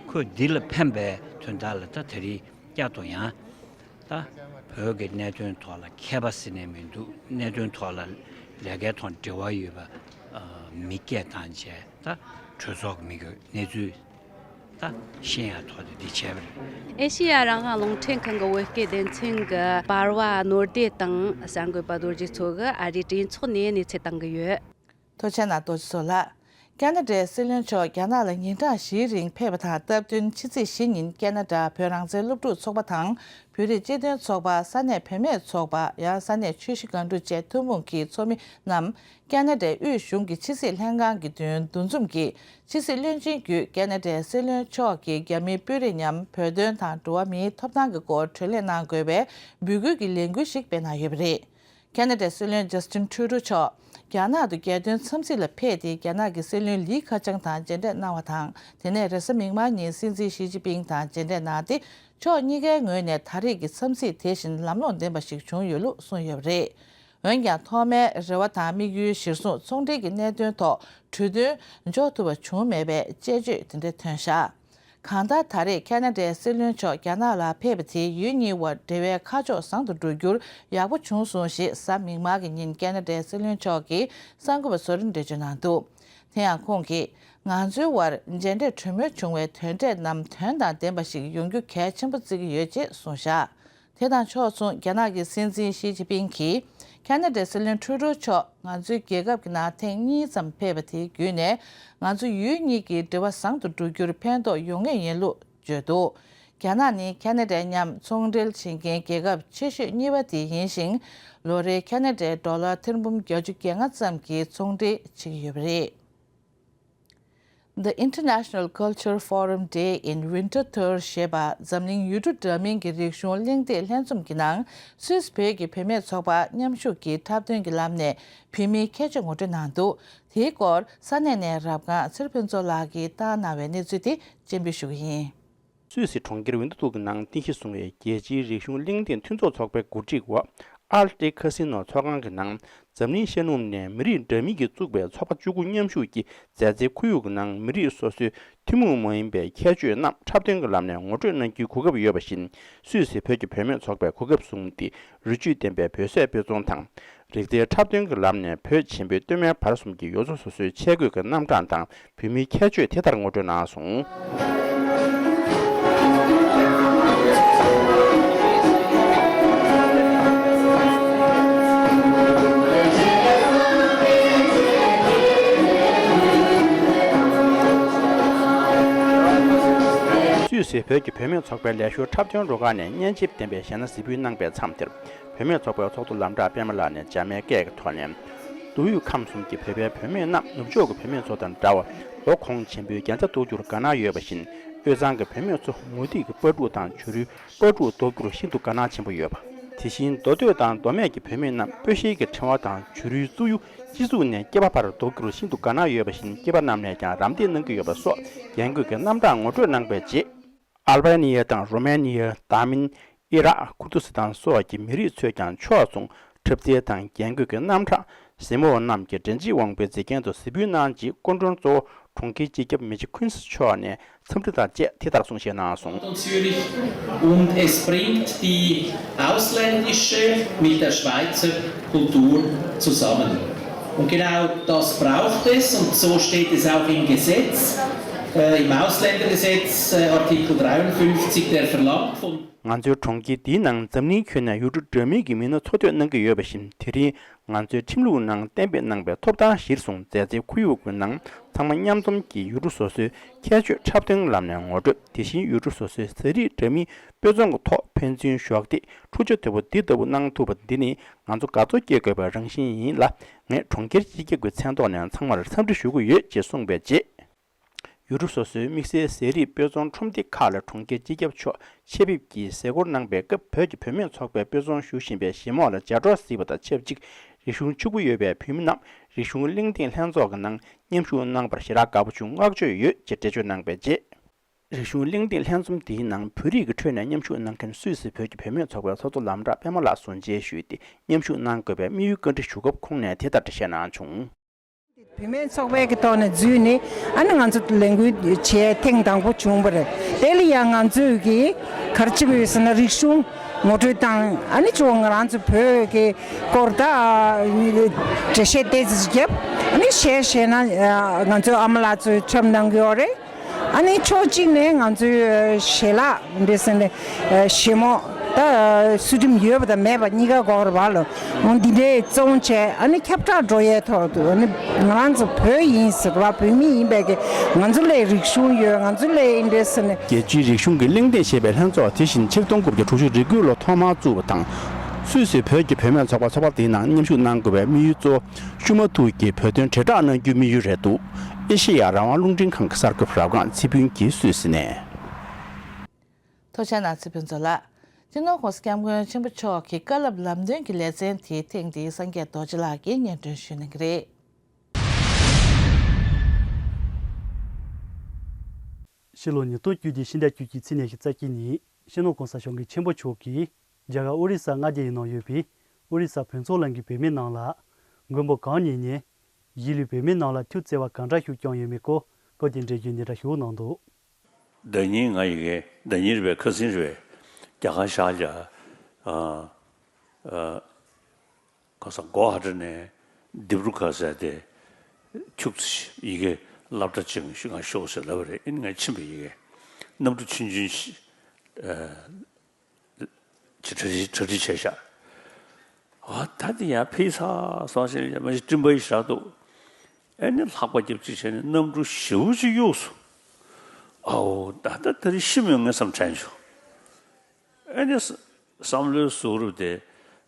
ཁོས་འདི་ལ་ཕན་པའི་དོན་དག་ལ་ད་དེ་རིང་ བསྐྱར་དུ་ཡང་ད་བོད་ཀྱི་གནད་དོན་ཐོག་ལ་མཁས་པ་ཟེར་ནས་མི་འདུག་གནད་དོན་ཐོག་ལ་ལས་ཀའི་ཐོག་འབྲེལ་བ་ཡོད་པ་མི་སྐད་བཏང་བྱས་ད་གྲོས་ཚོགས་ཀྱི་མི་གི་གནས་ཚུལ་ད་ཤེས་ཡ་ཐོག་ཏུ་འདི་བྱས་པ་རེད། ཨེ་ཤེ་ཡ་རང་དབང་རླུང་འཕྲིན་ཁང་གི་བོད་སྐད་སྡེ་ཚན་གྱི་པར་བ་ནོར་བདེ་དང་གསར་འགོད་པ་རྡོ་རྗེ་མཚོ་གིས་ཨ་རིའི་གྲོས་ཚོགས་ནས་གནས་ཚུལ་བཏང་གི་ཡོད། ཐུགས་རྗེ་གནང་རྡོ་རྗེ་མཚོ་ལགས། ཁ་ན་ཌའི་སྲིད་བློན་མཆོག་རྒྱ་ནག་ལ་ཉིན་གྲངས་བཞིའི་རིང་ཕེབས་པ་དང་སྟབས་བསྟུན་ཕྱི་ཚེས་བཞི་ཉིན་ཁ་ན་ཌ་བོད་རང་བཙན་སློབ་ཕྲུག་ཚོགས་པ་དང་བོད་རིགས་སྤྱི་མཐུན་ཚོགས་པ། ས་གནས་བུད་མེད་ཚོགས་པ། ཡང་ས་གནས་ཆུ་བཞི་སྒང་དྲུག་བཅས་ཐུན་མོང་གི་ཚོགས་མི་རྣམས་ཁ་ན་ཌའི་དབུས་གཞུང་གི་ཕྱི་སྲིད་ལྷན་ཁང་གི་མདུན་འདུ་འཛོམས་ཀྱིས་ཕྱི་སྲིད་བློན་ཆེན་བརྒྱུད་ཁ་ན་ཌའི་སྲིད་བློན་མཆོག་གིས་རྒྱ་མིའི་དཔོན་རིགས་མཉམ་བོད་དོན་དང་འགྲོ་བ་མིའི་ཐོབ་ཐང་གི་སྐོར་གྲོས་གླེང་གནང་དགོས་པའི་འབོད་སྐུལ་གྱི་ལས་འགུལ་ཞིག་སྤེལ་གནང་ཡོད་པ་རེད། ཁ་ན་ཌའི་སྲིད་བློན་ཇ་སི་ཊིན་ཁྲུ་ཌོ་མཆོག་རྒྱ་ནག་ཏུ་རྒྱལ་དོན་འཚམས་གཟིགས་ལ་ཕེབས་ཏེ་རྒྱ་ནག་གི་སྲིད་བློན་ལི་ཁེ་ཆང་དང་མཇལ་འཕྲད་གནང་བ་དང་། དེ་ནས་རེས་གཟའ་མིག་དམར་ཉིན་སྲིད་འཛིན་ཞི་ཅིན་ཕིང་དང་མཇལ་འཕྲད་གནང་སྟེ། ཕྱོགས་གཉིས་ཀའི་ངོས་ནས་ད་རེས་ཀྱི་འཚམས་གཟིགས་དེ་བཞིན་ལམ་ལྷོང་ལྡན་པ་ཞིག་བྱུང་ཡོད་ལུགས་གསུངས་ཡོད་པ་རེད། འོན་ཀྱང་ཐོག་མའི་རེ་བ་དང་དམིགས་ཡུལ་གཞིར་བཟུང་ཚོང་འབྲེལ་གྱི་གནད་དོན་ཐོག་གྲོས་མཐུན་འཇོག་ཐུབ་པ་བྱུང་མེད་པའི་དཔྱད་བརྗོད་དེ་འདྲ་ཐོན་བཞག་གང་ལྟར་ད་རེས་ཁ་ན་ཌའི་སྲིད་བློན་མཆོག་རྒྱ་ནག་ལ་ཕེབས་པ་དེས་ཡུལ་གཉིས་དབར་འབྲེལ་བའི་ཁ་ཕྱོགས་བཟང་དུ་འགྲོ་རྒྱུར་ཡག་པོ་བྱུང་སོང་ཞེས་གཟའ་མིག་དམར་གྱི་ཉིན་ཁ་ན་ཌའི་སྲིད་བློན་མཆོག་གིས་གསར་འགོད་པ་ཚོར་འགྲེལ་བརྗོད་གནང་འདུག་དེ་ཡང་ཁོང་གིས་ང་ཚོའི་དབར་མཇལ་འཕྲད་གྲོས་མོལ་བྱུང་བའི་དོན་འབྲས་རྣམས་དོན་དང་ལྡན་པ་ཞིག་ཡོང་རྒྱུ་གལ་ཆེན་པོ་བརྩི་གི་ཡོད་ཅེས་གསུངས་བཞག་དེ་དང་ཕྱོགས་མཚུངས་རྒྱ་ནག་གི་སྲིད་འཛིན་ཞི་ཅིན་ཕིང་གིས་ཁ་ན་ཌའི་སྲིད་བློན་ཁྲུ་ཌོ་མཆོག་ང་ཚོའི་རྒྱལ་ཁབ་ཀྱི་ནང་ཐེངས་གཉིས་ཙམ་ཕེབས་པ་དེའི་བརྒྱུད་ནས་ང་ཚོ་ཡུལ་གཉིས་ཀྱི་འབྲེལ་བ་བཟང་དུ་འགྲོ་རྒྱུར་ཕན་ཐོགས་ཡོང་ངེས་ཡིན་ལུགས་བརྗོད་འདུག་རྒྱ་ནག་ནི་ཁ་ན་ཌའི་མཉམ་ཚོང་འབྲེལ་བྱེད་མཁན་རྒྱལ་ཁབ་ཆེ་ཤོས་གཉིས་པ་དེ་ཡིན་ཞིང་། ལོ་རེའི་ཁ་ན་ཌའི་ཌོ་ལར་ཐེར་འབུམ་བརྒྱད་ཅུ་གྱ་ལྔ་ཙམ་གྱི་ཚོང་འབྲེལ་བྱེད་ཀྱི་ཡོད་པ་རེད། The International Culture Forum Day in Winterthur ཞེས་པ་འཛམ་གླིང་ཡུལ་གྲུ་འདྲ་མིན་གྱི་རིག་གཞུང་གླེང་སྟེགས་ལྷན་འཛོམས་ཀྱི་ནང་སུད་སི་བོད་ཀྱི་བུད་མེད་ཚོགས་པ་མཉམ་ཞུགས་ཀྱིས་འཁྲབ་སྟོན་གྱི་ལམ་ནས་བོད་མིའི་ཁྱད་ཆོས་ངོ་སྤྲོད་གནང་འདུག་དེའི་སྐོར་ས་གནས་ནས་རབ་སྒང་ཚེ་རིང་ཕུན་ཚོགས་ལགས་ཀྱིས་བཏང་གནང་བའི་གནས་ཚུལ་དེ་སྤྱན་འབུལ་ཞུ་གི་ཡིན། སུད་སི་གྲོང་ཁྱེར་ཝིན་ཐུ་ཐུག་གི་ནང་རྟེན་གཞི་བཟུང་བའི་རྒྱལ་སྤྱིའི་རིག་གཞུང་གླེང་སྟེགས་མཐུན་ཚོགས་ཚོགས་པའི་འགོ་ཁྲིད་འོག་ཨལ་ཏི་ཁ་སི་ནོ་ཚོགས་ཁང་གི་ནང་འཛམ་གླིང་ཤར་ནུབ་ནས་མི་རིགས་འདྲ་མིན་གྱིས་བཙུགས་པའི་ཚོགས་པ་བཅུ་དགུ་མཉམ་ཞུགས་ཀྱིས་མཛའ་བརྩེའི་ཁོར་ཡུག་གི་ནང་མི་རིགས་སོ་སོའི་ཐུན་མོང་མ་ཡིན་པའི་ཁྱད་ཆོས་རྣམས་འཁྲབ་སྟོན་གྱི་ལམ་ནས་ངོ་སྤྲོད་གནང་རྒྱུའི་གོ་སྐབས་ཡོད་པ་བཞིན། སུད་སི་བོད་ཀྱི་བུད་མེད་ཚོགས་པས་གོ་སྐབས་བཟུང་སྟེ། རིག་བྱུས་ལྡན་པའི་བོད་ཟས་དཔེ་ཚོང་དང་། རིག་རྩལ་འཁྲབ་སྟོན་གྱི་ལམ་ནས་བོད་ཆེན་པོའི་སྟོད་སྨད་བར་གསུམ་གྱི་ཡུལ་ཚོ་སོ་སོའི་ཆས་གོས་ཀྱི་རྣམ་གྲངས་དང་བོད་མིའི་ཁྱད་ཆོས་དེ་ལྟར་ངོ་སྤྲོད་གནང་སོང་། སུད་སི་བོད་ཀྱི་བུད་མེད་ཚོགས་པའི་ལས་ཞོར་འཁྲབ་སྟོན་རུ་ཁག་ནས་སྙན་འཇེབས་ལྡན་པའི་གཞས་སྣ་གཟིགས་འབུལ་གནང་པའི་མཚམས་དེར། བུད་མེད་ཚོགས་པའི་ཚོགས་གཙོ་ལམ་བྲག་པད་མ་ལགས་ནས་འཇར་མན་སྐད་ཀྱི་ཐོག་ནས། མདོ་དབུས་ཁམས་གསུམ་གྱི་བོད་པའི་བུད་མེད་རྣམས་ནུབ་ཕྱོགས་ཀྱི་བུད་མེད་ཚོ་དང་འདྲ་བར་ལོ་གོང་ཆེན་པོའི་རྒྱན་ཆ་གཏོར་རྒྱུར་དགའ་སྣང་ཡོད་པ་བཞིན། དབུས་གཙང་གི་བུད་མེད་ཚོ་མུ་ཏིག་གི་སྤ་ཕྲུག་དང་བྱུ་རུའི་སྤ་ཕྲུག་གཏོར་རྒྱུར་ཤིན་ཏུ་དགའ་སྣང་ཆེན་པོ་ཡོད་པ། དེ་བཞིན་མདོ་སྟོད་དང་མདོ་སྨད་ཀྱི་བུད་མེད་རྣམས་སྤོས་ཤེལ་གྱི་ཕྲེང་བ་དང་བྱུ་རུའི་བཙུགས་ཡུལ་སྤྱི་གཙུག་ནས་སྐེད་པ་བར་གཏོར་རྒྱུར་ཤིན་ཏུ་དགའ་སྣང་ཡོད་པ་བཞིན་སྐེད་པ་རྣམས་ནས་ཀྱང་རམ་འདེགས་གནང་གི་ཡོད་པ་སོགས་རྒྱན་གོས་ཀྱི་རྣམ་གྲངས་ངོ་སྤྲོད་གནང་པའི་རྗེས། ཨལ་བྷ་ནི་ཡ་དང་རོ་མེ་ནི་ཡ། ཐའེ་མིན། ཨི་རག་ཁུར་ཏུ་སི་ཐན་སོགས་ཀྱི་མི་རིགས་ཚོས་ཀྱང་ཕྱོགས་མཚུངས་འཁྲབ་རྩལ་དང་རྒྱན་གོས་ཀྱི་རྣམ་གྲངས། གཟིགས་མོ་བ་རྣམས་ཀྱིས་འགྲན་བརྗིད་དབང་པོའི་མཛེས་རྒྱན་དུ་གཟིགས་འབུལ་གནང་རྗེས་སྐུ་མགྲོན་གཙོ་བོ་གྲོང་ཁྱེར་སྤྱི་ཁྱབ་མི་ཆི་ཁུན་སི་མཆོག་ནས་འཚམས་འདྲི་དང་བཅས་དེ་ལྟར་གསུངས་བཤད་གནང་སོང་། Zürich und es bringt die ausländische mit der Schweizer Kultur zusammen. Und genau das braucht es und so steht es auch im Gesetz, äh, im Ausländergesetz, äh, Artikel dreiundfünfzig, der verlangt von ང་ཚོའི་གྲོང་ཁྱེར་འདིའི་ནང་འཛམ་གླིང་ཁྱོན་ནས་ཡུལ་གྲུ་འདྲ་མིན་གྱི་མི་སྣ་འཚོ་སྡོད་གནང་གི་ཡོད་པ་བཞིན། དེ་རིང་ང་ཚོའི་ཁྲིམས་ལུགས་ནང་གཏན་འབེབས་གནང་བའི་ཐོབ་ཐང་གཞིར་བཟུང་མཛའ་བརྩེའི་ཁོར་ཡུག་གི་ནང་ཚང་མ་མཉམ་འཛོམས་ཀྱིས་ཡུལ་གྲུ་སོ་སོའི་ཁྱད་ཆོས་འཁྲབ་སྟོན་ལམ་ནས་ངོ་སྤྲོད། དེ་བཞིན་ཡུལ་གྲུ་སོ་སོའི་ཟས་རིགས་འདྲ་མིན་དཔེ་ཚོང་གི་ཐོག་ཕན་ཚུན་གཞོགས་འདེགས་འཕྲོག་ཆ་དོད་པོ་འདི་ལྟ་བུ་གནང་ཐུབ་པ་འདི་ནི་ང་ཚོ་དགའ་ཚོར་སྐྱེ་དགོས་པའི་རང་བཞིན་ཡིན་ལ། ངས་གྲོང་ཁྱེར་སྤྱི་ཁྱབ་ཀྱི་མཚན་ཐོག་ནས་ཚང་མར་འཚམས་འདྲི་ཞུ་གི་ཡོད་ཅེས་གསུངས་པའི་རྗེས། ཡུལ་གྲུ་སོ་སོའི་དམིགས་བསལ་ཟས་རིགས་དཔེ་ཚོང་ཁྲོམ་སྡེ་ཁག་ལ་གྲོང་ཁྱེར་སྤྱི་ཁྱབ་མཆོག་ཆེད་ཕེབས་ཀྱིས་གཟིགས་སྐོར་གནང་པའི་སྐབས། བོད་ཀྱི་བུད་མེད་ཚོགས་པའི་དཔེ་ཚོང་ཞུ་བཞིན་པའི་གཞས་མོ་ལ་ལྗགས་སྒྲོག་གཟིགས་པ་དང་ཆབས་ཅིག་རིག་གཞུང་ཕྱུག་པོ་ཡོད་པའི་བོད་མི་རྣམས་རིག་གཞུང་གླེང་སྟེགས་ལྷན་ཚོགས་ཀྱི་ནང་མཉམ་ཞུགས་གནང་པར་ཞེ་དྲག་དགའ་པོ་བྱུང་བསྔགས་བརྗོད་ཡོད་ཅེས་འགྲེལ་བརྗོད་གནང་པའི་རྗེས། རིག་གཞུང་གླེང་སྟེགས་ལྷན་འཛོམས་འདིའི་ནང་བོད་རིགས་ཀྱི་ཁྲོད་ནས་མཉམ་ཞུགས་གནང་མཁན་སུད་སི་བོད་ཀྱི་བུད་མེད་ཚོགས་པའི་ཚོགས་གཙོ་ལམ་བྲག་པད་མ་ལགས་ཟུར་མཇལ་ཞུས་ཏེ། མཉམ་ཞུགས་གནང་དགོས་པའི་དམིགས་ཡུལ་བཀའ་འདྲི་ཞུ་སྐབས་ཁོང་ནས་དེ་ལྟར་འགྲེལ་བཤད་གནང་བྱུང་། བུད་མེད་ཚོགས་པའི་གི་ཐོག་ནས་འཛུལ་ནས་ཨ་ནི་ང་ཚོ་ལས་འགུལ་བྱས་ཐེངས་དང་པོ་བྱུང་བ་རེད། དེ་ལ་ཡང་ང་ཚོས་གི་ག་རེ་བྱེད་ཀྱི་ཡོད་ཟེར་ན་རིག་གཞུང་ངོ་སྤྲོད་དང་ཨ་ནི་ཅུང་ང་རང་ཚོ་བོད་ཀྱི་སྐོར་ད་འགྲེལ་བཤད་ཏོག་ཙམ་བརྒྱབ། ཨ་ནི་གཞས་བཤད་ན་ང་ཚོའི་ཨ་མ་ལགས་ཚོས་འཁྲབ་གནང་གི་ཡོད་རེད། ཨ་ནི་ཕྱོགས་གཅིག་ནས་ང་ཚོའི་ཞལ་ལག་འདི་ཟེར་ནས་ཞལ་མོ་ད་ཚུལ་ཁྲིམས་ཡོད་པ་དང་མེད་པ་གཉིས་ཀ་དགོས་རེད་བ་ལོ། འོ་འདི་འདྲའི་བཙོང་བྱས་ཨ་ནི་ཁྱབ་བསྒྲགས་འགྲོ་ཡས་ཐོག་ཏུ་ཨ་ནི་ང་རང་ཚོ་བོད་ཡིན་ཟེར་བ་བོད་མི་ཡིན་པས་ཀྱི་ང་ཚོ་ལས་རིག་གཞུང་ཡོད། ང་ཚོ་ལས་འདི་འདྲ་ཟེར་ནས། རྒྱལ་སྤྱིའི་རིག་གཞུང་གི་གླེང་སྟེགས་ཞེས་པའི་ལྷན་ཚོགས་དེ་བཞིན་ཆིག་སྟོང་དགུ་བརྒྱ་དྲུག་ཅུ་རེ་དགུ་ལོ་ཐོག་མར་བཙུགས་པ་དང་། སུད་སི་བོད་ཀྱི་བུད་མེད་ཚོགས་པ་ཚོགས་པ་དེའི་ནང་མཉམ་ཞུགས་གནང་དགོས་པའི་དམིགས་ཡུལ་གཙོ་བོ་ཤུ་མ་ཐུག་གིས་བོད་དོན་དྲིལ་བསྒྲགས་གནང་རྒྱུའི་དམིགས་ཡུལ་རེད་འདུག་ཨེ་ཤེ་ཡ་རང་དབང་རླུང་འཕྲིན་ཁང་གི་གསར་འགོད་པ་རབ་སྒང་ཚེ་ཕུན་གྱིས་སུད་སི་ནས། ཐུགས་རྗེ་གནང་ཚེ་ཕུན་ཚོགས་ལགས། སྤྱི་ནོར་༸གོང་ས་༸སྐྱབས་མགོན་ཆེན་པོ་མཆོག་གི་བཀའ་སློབ་ལམ་སྟོན་གྱི་ལེ་ཚན་དེ་ཐེངས་འདིའི་སངས་རྒྱས་རྡོ་རྗེ་ལགས་ཀྱིས་སྙན་སྒྲོན་ཞུ་གནང་གི་རེད། ཕྱི་ལོ་ཉིས་སྟོང་བཅུ་བདུན་ཕྱི་ཟླ་བཅུ་གཅིག་ཚེས་ཉི་ཤུ་རྩ་གཅིག་ཉིན་སྤྱི་ནོར་༸གོང་ས་༸སྐྱབས་མགོན་ཆེན་པོ་མཆོག་གིས་རྒྱ་གར་ཨོ་རི་ས་མངའ་སྡེ་ཡི་ནང་ཡོད་པའི་ཨོ་རི་ས་བོད་མཚོ་གླིང་གི་བུད་མེད་རྣམས་ལ་མགོན་པོ་གང་ཉིད་ནས་གཞིས་ལུས་བུད་མེད་རྣམས་ལ་ཐུགས་བརྩེ་བ་གང་འདྲ་ཞིག་བསྐྱངས་ཡོད་མེད་སྐོར་བཀའ་དྲིན་དྲན་རྒྱུའི་འདི་འདྲ་ཞུ་གནང་འདུག་ཟླ་ཉིན་ང་ཡི་གེ་ཟླ་ཉིན་རེད་པས་ཁ་སང་རེད་པས་རྒྱ་གར་བཞག་རྒྱ། ཨ། ཨ། ཁ་སང་གོ་ཧ་ཏྲ་ནས་ལྡི་པྲུ་ག་ཟེར་དེ་ཁྱུག་ཙམ་ཡི་གེ་སློབ་གྲྭ་ཅིག་ང་ཤོག་ཟེར་ལབ་པ་རེད། ཨིན་ང་ཕྱིན་པའི་ཡི་གེ་གནམ་གྲུ་ཆུང་ཆུང་ཞིག་ཨ་ཅིག་གྲ་སྒྲིག་གྲ་སྒྲིག་བྱས་ཤག་ཨ་ད་དེ་ཡང་ཕེ་ས་སོང་ཞིག་མ་ཞིག་སྤྲིན་པ་ཡི་ཞག་འདུག་ཨེ་ནི་ལྷགས་པ་རྒྱབ་ཅིག་བྱས་ནས་གནམ་གྲུ་ཞེ་པོ་ཅིག་གཡུགས་སོང་། ཨའོ་ད་ད་ད་རེ་ཤི་མོད་ངས་བསམ་དྲན་བྱུང་། ཨེ་ནི་བསམ་བློའི་གཟུགས་རུབ་དེ་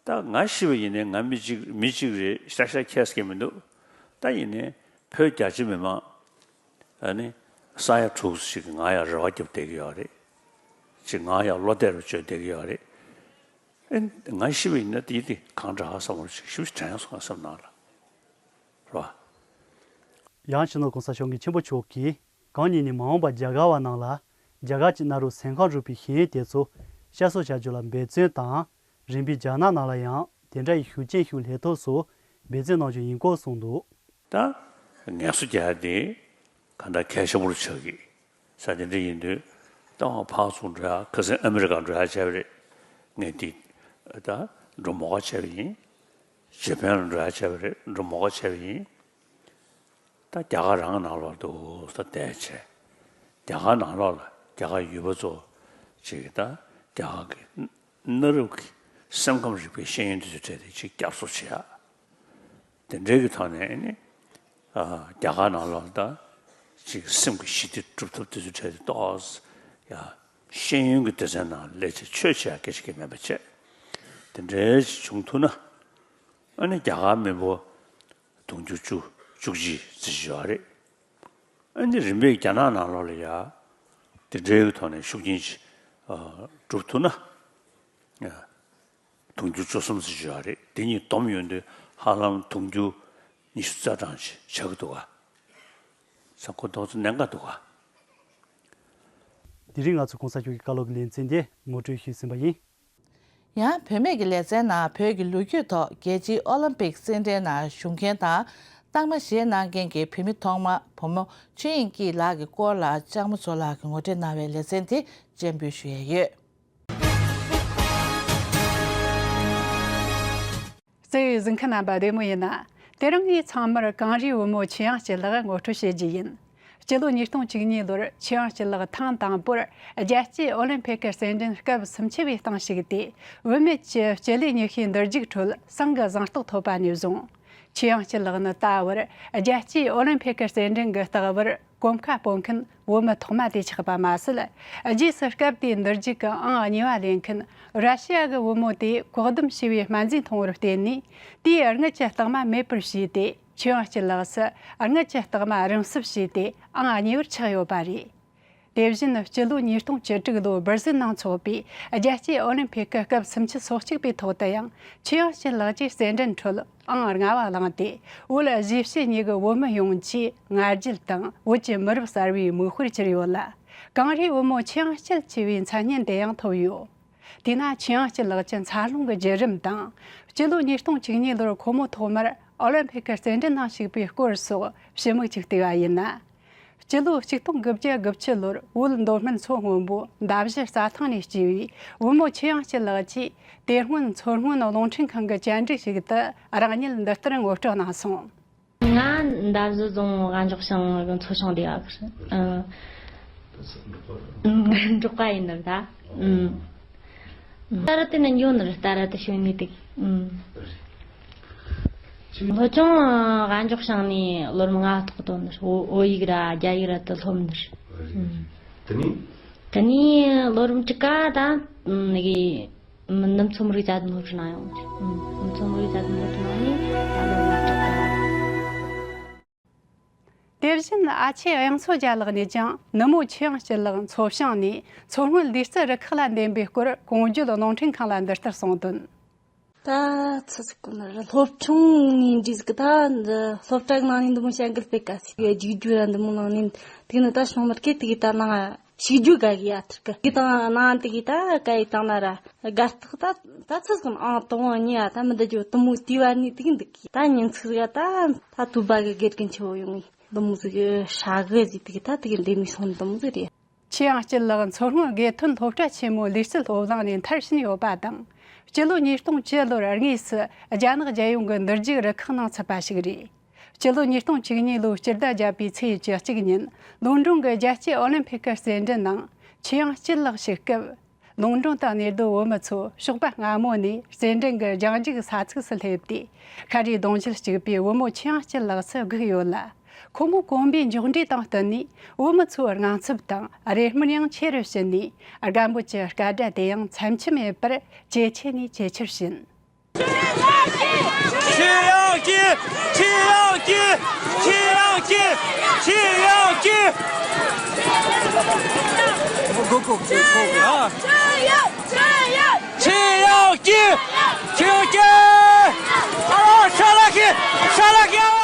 ད་ང་ཤི་བ་ཡིན་ནའི་ང་མི་གཅིག་མི་གཅིག་རེད་ཤ་ཤ་ཁྱད་སྐྱེ་མི་འདུག་ད་ཡིན་ནའི་བོད་རྒྱ་ཆེ་མི་མང་ཨ་ནི་ས་ཡ་དྲུག་ཅིག་ང་ཡང་རེ་བ་རྒྱབ་བསྡད་ཀྱི་ཡོད་རེད། ཅིག་ང་ཡང་བློ་གཏད་རུ་བཅོལ་བསྡད་ཀྱི་ཡོད་རེད། ཨེ་ང་ཤི་བ་ཡིན་ན་དེ་དེ་གང་འདྲ་བསམ་བློ་ཅིག་ཞིབ་ཅིག་དྲན་སོང་བསམ་ནང་ལ། རེད་བ། ཡང་སྤྱི་ནོར་༸གོང་ས་༸སྐྱབས་མགོན་ཆེན་པོ་མཆོག་གིས་གང་ཉིད་ནས་མ་འོངས་པར་རྒྱ་གར་བ་རྣམས་ལ་རྒྱ་གར་གྱི་གནའ་རབས་སེམས་ཁམས་རིག་པའི་ཤེས་ཡོན་དེ་ཚོ་བསྐྱར་གསོ་བྱ་རྒྱུ་ལ་འབད་བརྩོན་དང་། རིམ་པས་རྒྱ་ནག་ནང་ལ་ཡང་དེ་འདྲ་ཡི་ཤུགས་རྐྱེན་ཤུགས་སླེབས་ཐབས་སུ་འབད་བརྩོན་གནང་རྒྱུ་ཡིན་སྐོར་གསུངས་འདུག་ད་ངལ་གསོ་རྒྱག་ཡ་དེ་ག་འདྲ་གལ་ཆེན་པོ་རུ་ཆགས་ཀྱི་ས་དེ་འདྲ་ཡིན་དུས་ད་ཕར་ཚུར་འགྲོ་ཡ་ཁ་སང་ཨ་མི་རི་ཀ་འགྲོ་ཡ་བྱས་པ་རེད། ངས་འདི་ད་འགྲོ་མོག་ག་བྱས་པ་ཡིན། ཇེ་པན་ལ་འགྲོ་ཡ་བྱས་པ་རེད། འགྲོ་མོག་ག་བྱས་པ་ཡིན། ད་རྒྱ་གར་རང་ནང་ལོགས་འདུག་ས་བལྟས་བྱས། རྒྱ་གར་ནང་ལོགས་ལ་རྒྱ་གར་ཡུལ་པ་ཚོ་ཅིག་ད་རྒྱ་གར་གྱི་གནའ་རབས་ཀྱི་སེམས་ཁམས་རིག་པའི་ཤེས་ཡོན་དེ་ཚོའི་གྲས་དེ་ཅིག་བསྐྱར་གསོ་བྱེད་ཡ། དེ་འདྲའི་གི་ཐོག་ནས་ནི་རྒྱ་གར་ནང་ལོགས་ད་ཅིག་སེམས་ཀྱི་ཞི་བདེ་སྒྲུབ་ཐབས་དེ་ཚོའི་གྲས་དེ་ཏོག་ཙམ་ཡ་ཤེས་ཡོན་གྱི་སྡེ་ཚན་ནང་ལས་བྱེད་ཆོས་བྱེད་ཡ་སྐད་ཆ་གི་མེད་པ་བྱས། དེ་འདྲའི་ཅིག་བྱུང་ཐུབ་ན་ཨ་ནི་རྒྱ་གར་མི་འབོར་དུང་ཕྱུར་བཅུ་བཅུ་གཅིག་ཙམ་ཞིག་ཡོད་རེད། ཨ་ནི་རིམ་པས་རྒྱ་ནག་ནང་ལོགས་ལ་ཡ་དེ་འདྲའི་གི་ཐོག་ནས་ཤུགས་རྐྱེན་ཅིག་སྒྲུབ་ཐུབ་ན་དུང་ཕྱུར་བཅུ་གསུམ་ཙམ་ཞིག་ཡོད་རེད། དེ་གཉིས་བསྡོམས་ཡོང་དུས་ཧ་ལམ་དུང་ཕྱུར་ཉི་ཤུ་རྩ་གྲངས་ཅིག་ཆགས་ཀྱི་འདུག་ག་ས་ཁོ་ཏོག་ཙམ་གནད་འགག་འདུག་ག་དེ་རིང་ང་ཚོས་གོང་ས་མཆོག་གི་བཀའ་སློབ་ཀྱི་ལེ་ཚན་དེ་ངོ་སྤྲོད་ཞུས་ཟིན་པ་ཡིན། ཡང་བུད་མེད་ཀྱི་ལེ་ཚན་ནང་བོད་ཀྱི་ལོ་རྒྱུས་ཐོག་རྒྱལ་སྤྱིའི་ཨོ་ལིམ་པིག་རྩེད་འགྲན་ནང་ཞུགས་མཁན་དང་རྟགས་མ་བཞེས་གནང་མཁན་གྱི་བུད་མེད་ཐོག་མ་བུ་མོ་ཆོས་དབྱིངས་སྐྱིད་ལགས་ཀྱི་སྐོར་ལ་ལྕགས་མོ་ཚོ་ལགས་ཀྱིས་ངོ་སྤྲོད་གནང་བའི་ལེ་ཚན་དེ་སྤྱན་འབུལ་ཞུ་ཡས་ཡོད། བརྩེ་བའི་གཟིགས་མཁན་རྣམ་པ་བདེ་མོ་ཡིན་ན། དེ་རིང་ངས་ཚང་མར་གངས་རིའི་བུ་མོ་ཆོས་དབྱངས་སྐྱིད་ལགས་ངོ་སྤྲོད་བྱེད་རྒྱུ་ཡིན། སྤྱི་ལོ་ཉིས་སྟོང་བཅུ་གཉིས་ལོར་ཆོས་དབྱངས་སྐྱིད་ལགས་ཐེངས་དང་པོར་རྒྱལ་སྤྱིའི་ཨོ་ལིམ་ཕིག་གི་རྩེད་འགྲན་སྐབས་སུམ་ཅུ་པའི་སྟེང་ཞུགས་ཏེ། བུད་མེད་ཀྱི་སྤྱི་ལེ་ཉི་ཤུའི་འདུར་རྒྱུགས་ཁྲོད་སང་གི་གཟེངས་རྟགས་ཐོབ་པ་ནས་བཟུང་། ཆོས་དབྱངས་སྐྱིད་ལགས་ནི་ད་བར་རྒྱལ་སྤྱིའི་ཨོ་ལིམ་ཕིག་གི་རྩེད་འགྲན་གྱི་རྟགས་བར་གོམ་ཁ་སྤོ་མཁན་བུད་མེད་ཐོག་མ་དེ་ཆགས་པ་མ་ཟད། རྗེས་སུ་སྐབས་དེའི་འདུར་རྒྱུགས་ཀྱི་ཨང་གཉིས་པ་ལེན་མཁན་ར་ཤི་ཡ་གི་བུ་མོ་དེས་བཀག་སྡོམ་བྱས་པའི་སྨན་རྫས་འཐུང་བར་བརྟེན་ནས། དེའི་དངུལ་གྱི་རྟགས་མ་མེད་པར་བྱས་ཏེ། ཆོས་དབྱངས་སྐྱིད་ལགས་སུ་དངུལ་གྱི་རྟགས་མ་རིམ་བསུབ་བྱས་ཏེ་ཨང་གཉིས་པར་ཆགས་ཡོད་པ་རེད། དེ་བཞིན་སྤྱི་ལོ་ཉིས་སྟོང་བཅུ་དྲུག་ལོའི་སྦིར་ཟིལ་ནང་འཚོགས་པའི་རྒྱལ་སྤྱིའི་ཨོ་ལིམ་ཕིག་གི་སྐབས་སུམ་ཅུ་སོ་གཅིག་པའི་ཐོག་ཏུ་ཡང་ཆོས་དབྱངས་སྐྱིད་ལགས་ཀྱིས་རྩེད་འགྲན་ཁྲོད་ཨང་ལྔ་པ་བླངས་ཏེ། བོད་གཞིས་བྱེས་གཉིས་ཀྱི་བུད་མེད་ཡོངས་ཀྱི་ང་རྒྱལ་དང་བོད་ཀྱི་མི་རབས་གསར་བའི་མིག་དཔེར་གྱུར་ཡོད་ལ། གངས་རིའི་བུ་མོ་ཆོས་དབྱངས་སྐྱིད་ཅེས་པའི་མཚན་སྙན་དེ་ཡང་ཐོབ་ཡོད། དེས་ན་ཆོས་དབྱངས་སྐྱིད་ལགས་ཀྱི་འཚར་ལོངས་ཀྱི་བརྒྱུད་རིམ་དང་། སྤྱི་ལོ་ཉིས་སྟོང་བཅུ་གཉིས་ལོར་ཁོ་མོ་ཐོག་མར་ ཨོ་ལིམ་ཕིག་གི་རྩེད་འགྲན་ནང་ཞུགས་པའི་སྐོར་སོགས་ཞིབ་མོ་ཅིག་བལྟས་པ་ཡིན་ན། སྤྱི་ལོ་ཆིག་སྟོང་དགུ་བརྒྱ་དགུ་བཅུ་ལོར་བོད་མདོ་སྨད་མཚོ་སྔོན་པོ་མདའ་བཞི་རྩྭ་ཐང་ནས་སྐྱེས་པའི་བུ་མོ་ཆོས་དབྱངས་སྐྱིད་ལགས་ཀྱིས་དེ་སྔོན་མཚོ་སྔོན་རླུང་འཕྲིན་ཁང་གི་བཅར་འདྲི་ཞིག་ཏུ་རང་ཉིད་འདི་ལྟར་ངོ་སྤྲོད་གནང་སོང་། ང་མདའ་བཞི་རྫོང་དབའ་འབྱོག་ཤང་གི་མཚོ་བྱང་སྡེ་བ་གི་རེད། ཨ། འབྲོག་པ་ཡིན་ནི་རེད་ད། ཨུམ། ད་ར་དེ་ནས་འགྱོ་ནི་རེད། ད་ར་དེ་ཤོད་ནི་དེ། ཨུམ། སློབ་ཆུང་དབའ་འབྱོག་ཤང་ནས་ལོ་རིམ་ལྔ་ཐོག་ཏུ་ནི་རེད། བོད་ཡིག་ར་རྒྱ་ཡིག་ར་དུ་སློབ་ནི་རེད། ཨུམ། དེ་ནས། དེ་ནས་ལོ་རིམ་དྲུག་པ་ད། ཨུམ། ནི་གི། ནུབ་མཚོ་མི་རིགས་རྩ་དོན་སློབ་གྲྭ་ནང་ཡོང་གི། ནུབ་མཚོ་མི་རིགས་རྩ་དོན་སློབ་གྲྭ་ནང་ནས་ད་ལོ་ལ་གྲུབ་པ། དེ་བཞིན་ཨ་ཆེ་དབྱངས་མཚོ་རྒྱལ་ལགས་ནས་ཀྱང་ནུ་མོ་ཆོས་དབྱངས་སྐྱིད་ལགས་མཚོ་བྱང་ནས་མཚོ་སྔོན་ལུས་རྩལ་རུ་ཁག་ལ་འདེམས་པའི་སྐོར་གོང་བརྗོད་རླུང་འཕྲིན་ཁང་ལ་འདི་ལྟར་གསུངས་དོན། ད་ཚོད་ཚོད་གོ་ནི་རེད། སློབ་ཆུང་ནས་འདྲིས་གི་ད་འདི་སློབ་གྲྭ་གི་ནང་ནས་འདི་མོ་བྱ་འགུལ་སྤེལ་དཀའ་སི་གི་རྒྱུག་རྒྱུག་ར་འདི་མོ་ནང་ནས་དེ་ནི་ད་ཤོང་མར་སྐད་དེ་གི་ད་ནང་ཞིག་རྒྱུ་དགའ་གི་ཡ་ཐུར་གི་དེ་དང་ནང་དེ་གི་ད་ག་ཡི་དང་ན་ར་དགའ་རྟགས་ད་ད་ཚོད་ཟིན་ཨང་དང་པོ་གཉིས་ཡ་ད་མི་འདི་རྒྱུ་དུ་མོ་དེ་བ་ནི་དེ་གི་འདུག་གི་ད་ཉིན་ཚིག་ག་ད་ད་དུ་བ་གི་དགེ་རྒན་ཆེ་བོ་ཡོང་ངི་དུ་མོ་ཟིག་གི་ཧྲ་གི་ཟིག་དེ་གི་ད་དེ་གི་འདི་མི་སོང་དུ་མོ་ཟིག་རེད། ཆོས་དབྱངས་སྐྱིད་ལགས་མཚོ་སྔོན་དགེ་ཐོན་སློབ་གྲྭ་ཆེན་མོའི་ལུས་རྩལ་སློབ་གླིང་ནས་མཐར་ཕྱིན་ཡོད་པ་དང་། སྤྱི་ལོ་ཉིས་སྟོང་བཅུ་ལོར་དངོས་སུ་རྒྱ་ནག་རྒྱལ་ཡོངས་ཀྱི་འདུར་རྒྱུག་རུ་ཁག་ནང་ཚུད་པ་ཞིག་རེད། སྤྱི་ལོ་ཉིས་སྟོང་བཅུ་གཉིས་ལོའི་སྤྱི་ཟླ་བརྒྱད་པའི་ཚེས་བཅུ་གཅིག་ཉིན་ལོན་ཀྲོང་གི་རྒྱལ་སྤྱིའི་ཨོ་ལིམ་ཕིག་གི་རྩེད་འགྲན་ནང་ཆོས་དབྱངས་སྐྱིད་ལགས་ཞུགས་སྐབས། ལོན་ཀྲོང་དུ་གནས་སྡོད་བོད་མི་ཚོ་ཞོགས་པ་སྔ་མོ་ནས་རྩེད་འགྲན་གྱི་རྒྱང་རྒྱུག་ས་ཚིགས་སུ་སླེབས་ཏེ། ཤ་རུས་གདུང་ཤུགས་གཅིག་པའི་བུ་མོ་ཆོས་དབྱངས་སྐྱིད་ལགས་སུ་སྒུག་ཡོད་ལ། ཁོ་མོ་གོམ་པའི་མགྱོགས་འགྲོས་དང་བསྟུན་ནས་བུ་མོ་ཚོའི་དངངས་འཚབ་དང་རེ་སྨོན་ཡང་ཆེ་རུ་ཕྱིན་ནས། རྒན་པོ་གྱི་སྐད་སྒྲ་དེ་ཡང་མཚམས་ཆད་མེད་པར་ཇེ་ཆེ་ནས་ཇེ་ཆེར་ཕྱིན། ཆོས་དབྱངས་སྐྱིད། ཆོས་དབྱངས་སྐྱིད། ཆོས་དབྱངས་སྐྱིད། ཆོས་དབྱངས་སྐྱིད། གོ་གོ་གོ་གོ་ཨ། ཆོས་དབྱངས་སྐྱིད། ཆོས་དབྱངས་སྐྱིད། ཨ་ཧྲ་ལ་ཤི། ཧྲ་ལ་ཤི་ཨ།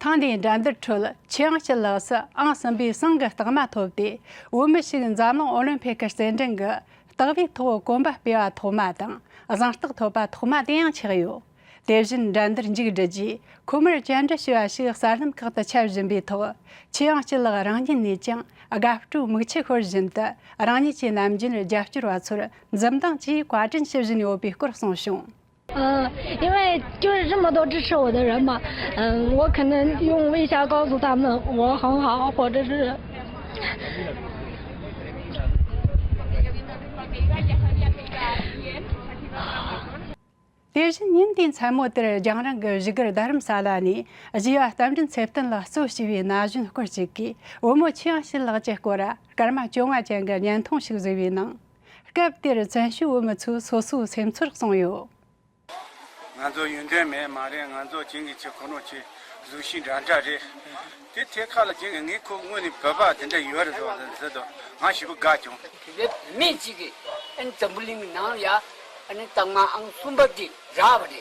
ཐེངས་འདིའི་འགྲན་བསྡུར་ཁྲོད་ཆོས་དབྱངས་སྐྱིད་ལགས་སུ་ཨང་གསུམ་པའི་ཟངས་ཀྱི་རྟགས་མ་ཐོབ་སྟེ། བོད་མི་ཞིག་འཛམ་གླིང་ཨོ་ལིམ་ཕིག་གི་རྩེད་འགྲན་གྱི་རྟགས་བུའི་ཐོག་གོམ་པ་སྤོས་པ་ཐོག་མ་དང་ཟངས་རྟགས་ཐོབ་པ་ཐོག་མ་དེ་ཡང་ཆགས་ཡོད། དེ་བཞིན་འགྲན་བསྡུར་མཇུག་བསྒྲིལ་རྗེས་ཁོ་མོར་བཅར་འདྲི་ཞུ་བ་ཞིག་གསར་ལམ་ཁག་ཏུ་འཁྱམ་བཞིན་པའི་ཐོག་ཆོས་དབྱངས་སྐྱིད་ལགས་རང་ཉིད་ནས་ཀྱང་དགའ་སྤྲོའི་མིག་ཆུ་ཤོར་བཞིན་དུ་རང་ཉིད་ཀྱི་ནམ་རྒྱུན་རྒྱབ་སྐྱོར་བ་ཚོར་འཛུམ་མདངས་ཀྱིས་བཀའ་དྲིན་ཞུ་བཞིན་ཡོད་པའི་སྐོར་གསུངས་བྱུང་། 嗯，因为就是这么多支持我的人嘛，嗯，我可能用微笑告诉他们，我很好，或者是 དེ་བཞིན་ཉིན་དེའི་མཚན་མོ་དེར་རྒྱང་རིང་གི་བཞུགས་སྒར་རྡ་རམ་ས་ལ་ནས་གཞས་པ་རྟ་མགྲིན་ཚེ་བརྟན་ལགས་གཙོ་བྱས་པའི་ན་གཞོན་སྐོར་ཅིག་གིས་བུ་མོ་ཆོས་དབྱངས་སྐྱིད་ལགས་ཀྱི་སྐོར་སྐར་མ་བཅོ་ལྔ་ཅན་གྱི་བརྙན་ཐུང་ཞིག་བཟོས་པའི་ནང་། སྐབས་དེར་བཙན་བྱོལ་བོད་མི་ཚོས་སོ་སོའི་སེམས་ཚོར་གསུངས་ཡོད། ང་ཚོ་ཡོན་ཏན་མེད་མ་རེད། ང་ཚོ་ཅིང་གི་ཆེ་ཁོ་རང་ཆེ་གཟུགས་གཞི་འདྲ་འདྲ་རེད། དེ་ཐད་ཀ་ལ་ཅིང་གི་ངས་ཁོ་དངོས་ནས་བོད་པ་དེ་འདྲ་ཡོད་རེད་ཟེར་དུས་ང་ཞེ་པོ་དགའ་བྱུང་། དེ་བས་མི་གཅིག་གིས་ཨ་ནི་འཛམ་བུ་གླིང་གི་ནང་ལ་ཡ་ཨ་ནི་གཙང་མ་ཨང་གསུམ་པ་དེ་རག་པ་རེད།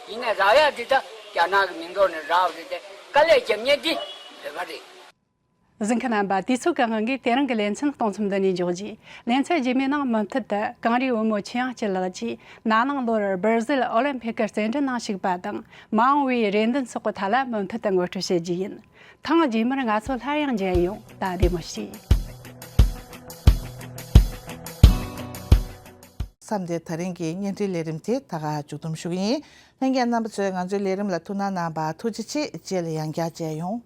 ཡིན་ན་རག་ཡ་དེ་ད་རྒྱ་ནག་གི་མི་ཐོག་ནས་རག་པ་རེད་དེ་དཀའ་ལས་རྒྱབ་མཁན་དེ་བོད་པ་རེད། གཟིགས་མཁན་རྣམ་པ། དུས་ཚོད་ཀྱི་དབང་གིས་དེ་རིང་གི་ལེ་ཚན་གཏོང་མཚམས་འདི་ནས་འཇོག་རྒྱུ། ལེ་ཚན་རྗེས་མའི་ནང་མུ་མཐུད་དུ་གངས་རིའི་བུ་མོ་ཆོས་དབྱངས་སྐྱིད་ལགས་ཀྱིས་ན་ནིང་ལོར་སྦར་ཟིལ་ཨོ་ལིམ་ཕིག་གི་རྩེད་འགྲན་ནང་ཞུགས་པ་དང་མ་འོངས་པའི་རེ་འདུན་སོགས་ཀྱི་ཐད་ལ་མུ་མཐུད་དུ་ངོ་སྤྲོད་བྱེད་རྒྱུ་ཡིན། ཐེངས་རྗེས་མར་ང་ཚོ་སླར་ཡང་མཇལ་ཡོང་། ད་བདེ་མོ་བྱོས། མཚམས་འདིར་ད་རིང་གི་བརྙན་འཕྲིན་ལས་རིམ་དེ་ད་ག་མཇུག་བསྡོམས་ཞུ་གི་ཡིན། ལྷན་རྒྱས་རྣམ་པ་ཚོས་ང་ཚོའི་ལས་རིམ་ལ་ཐུགས་སྣང་གནང་བར་ཐུགས་རྗེ་ཆེ། རྗེས་ལ་ཡང་བསྐྱར་མཇལ་ཡོང་།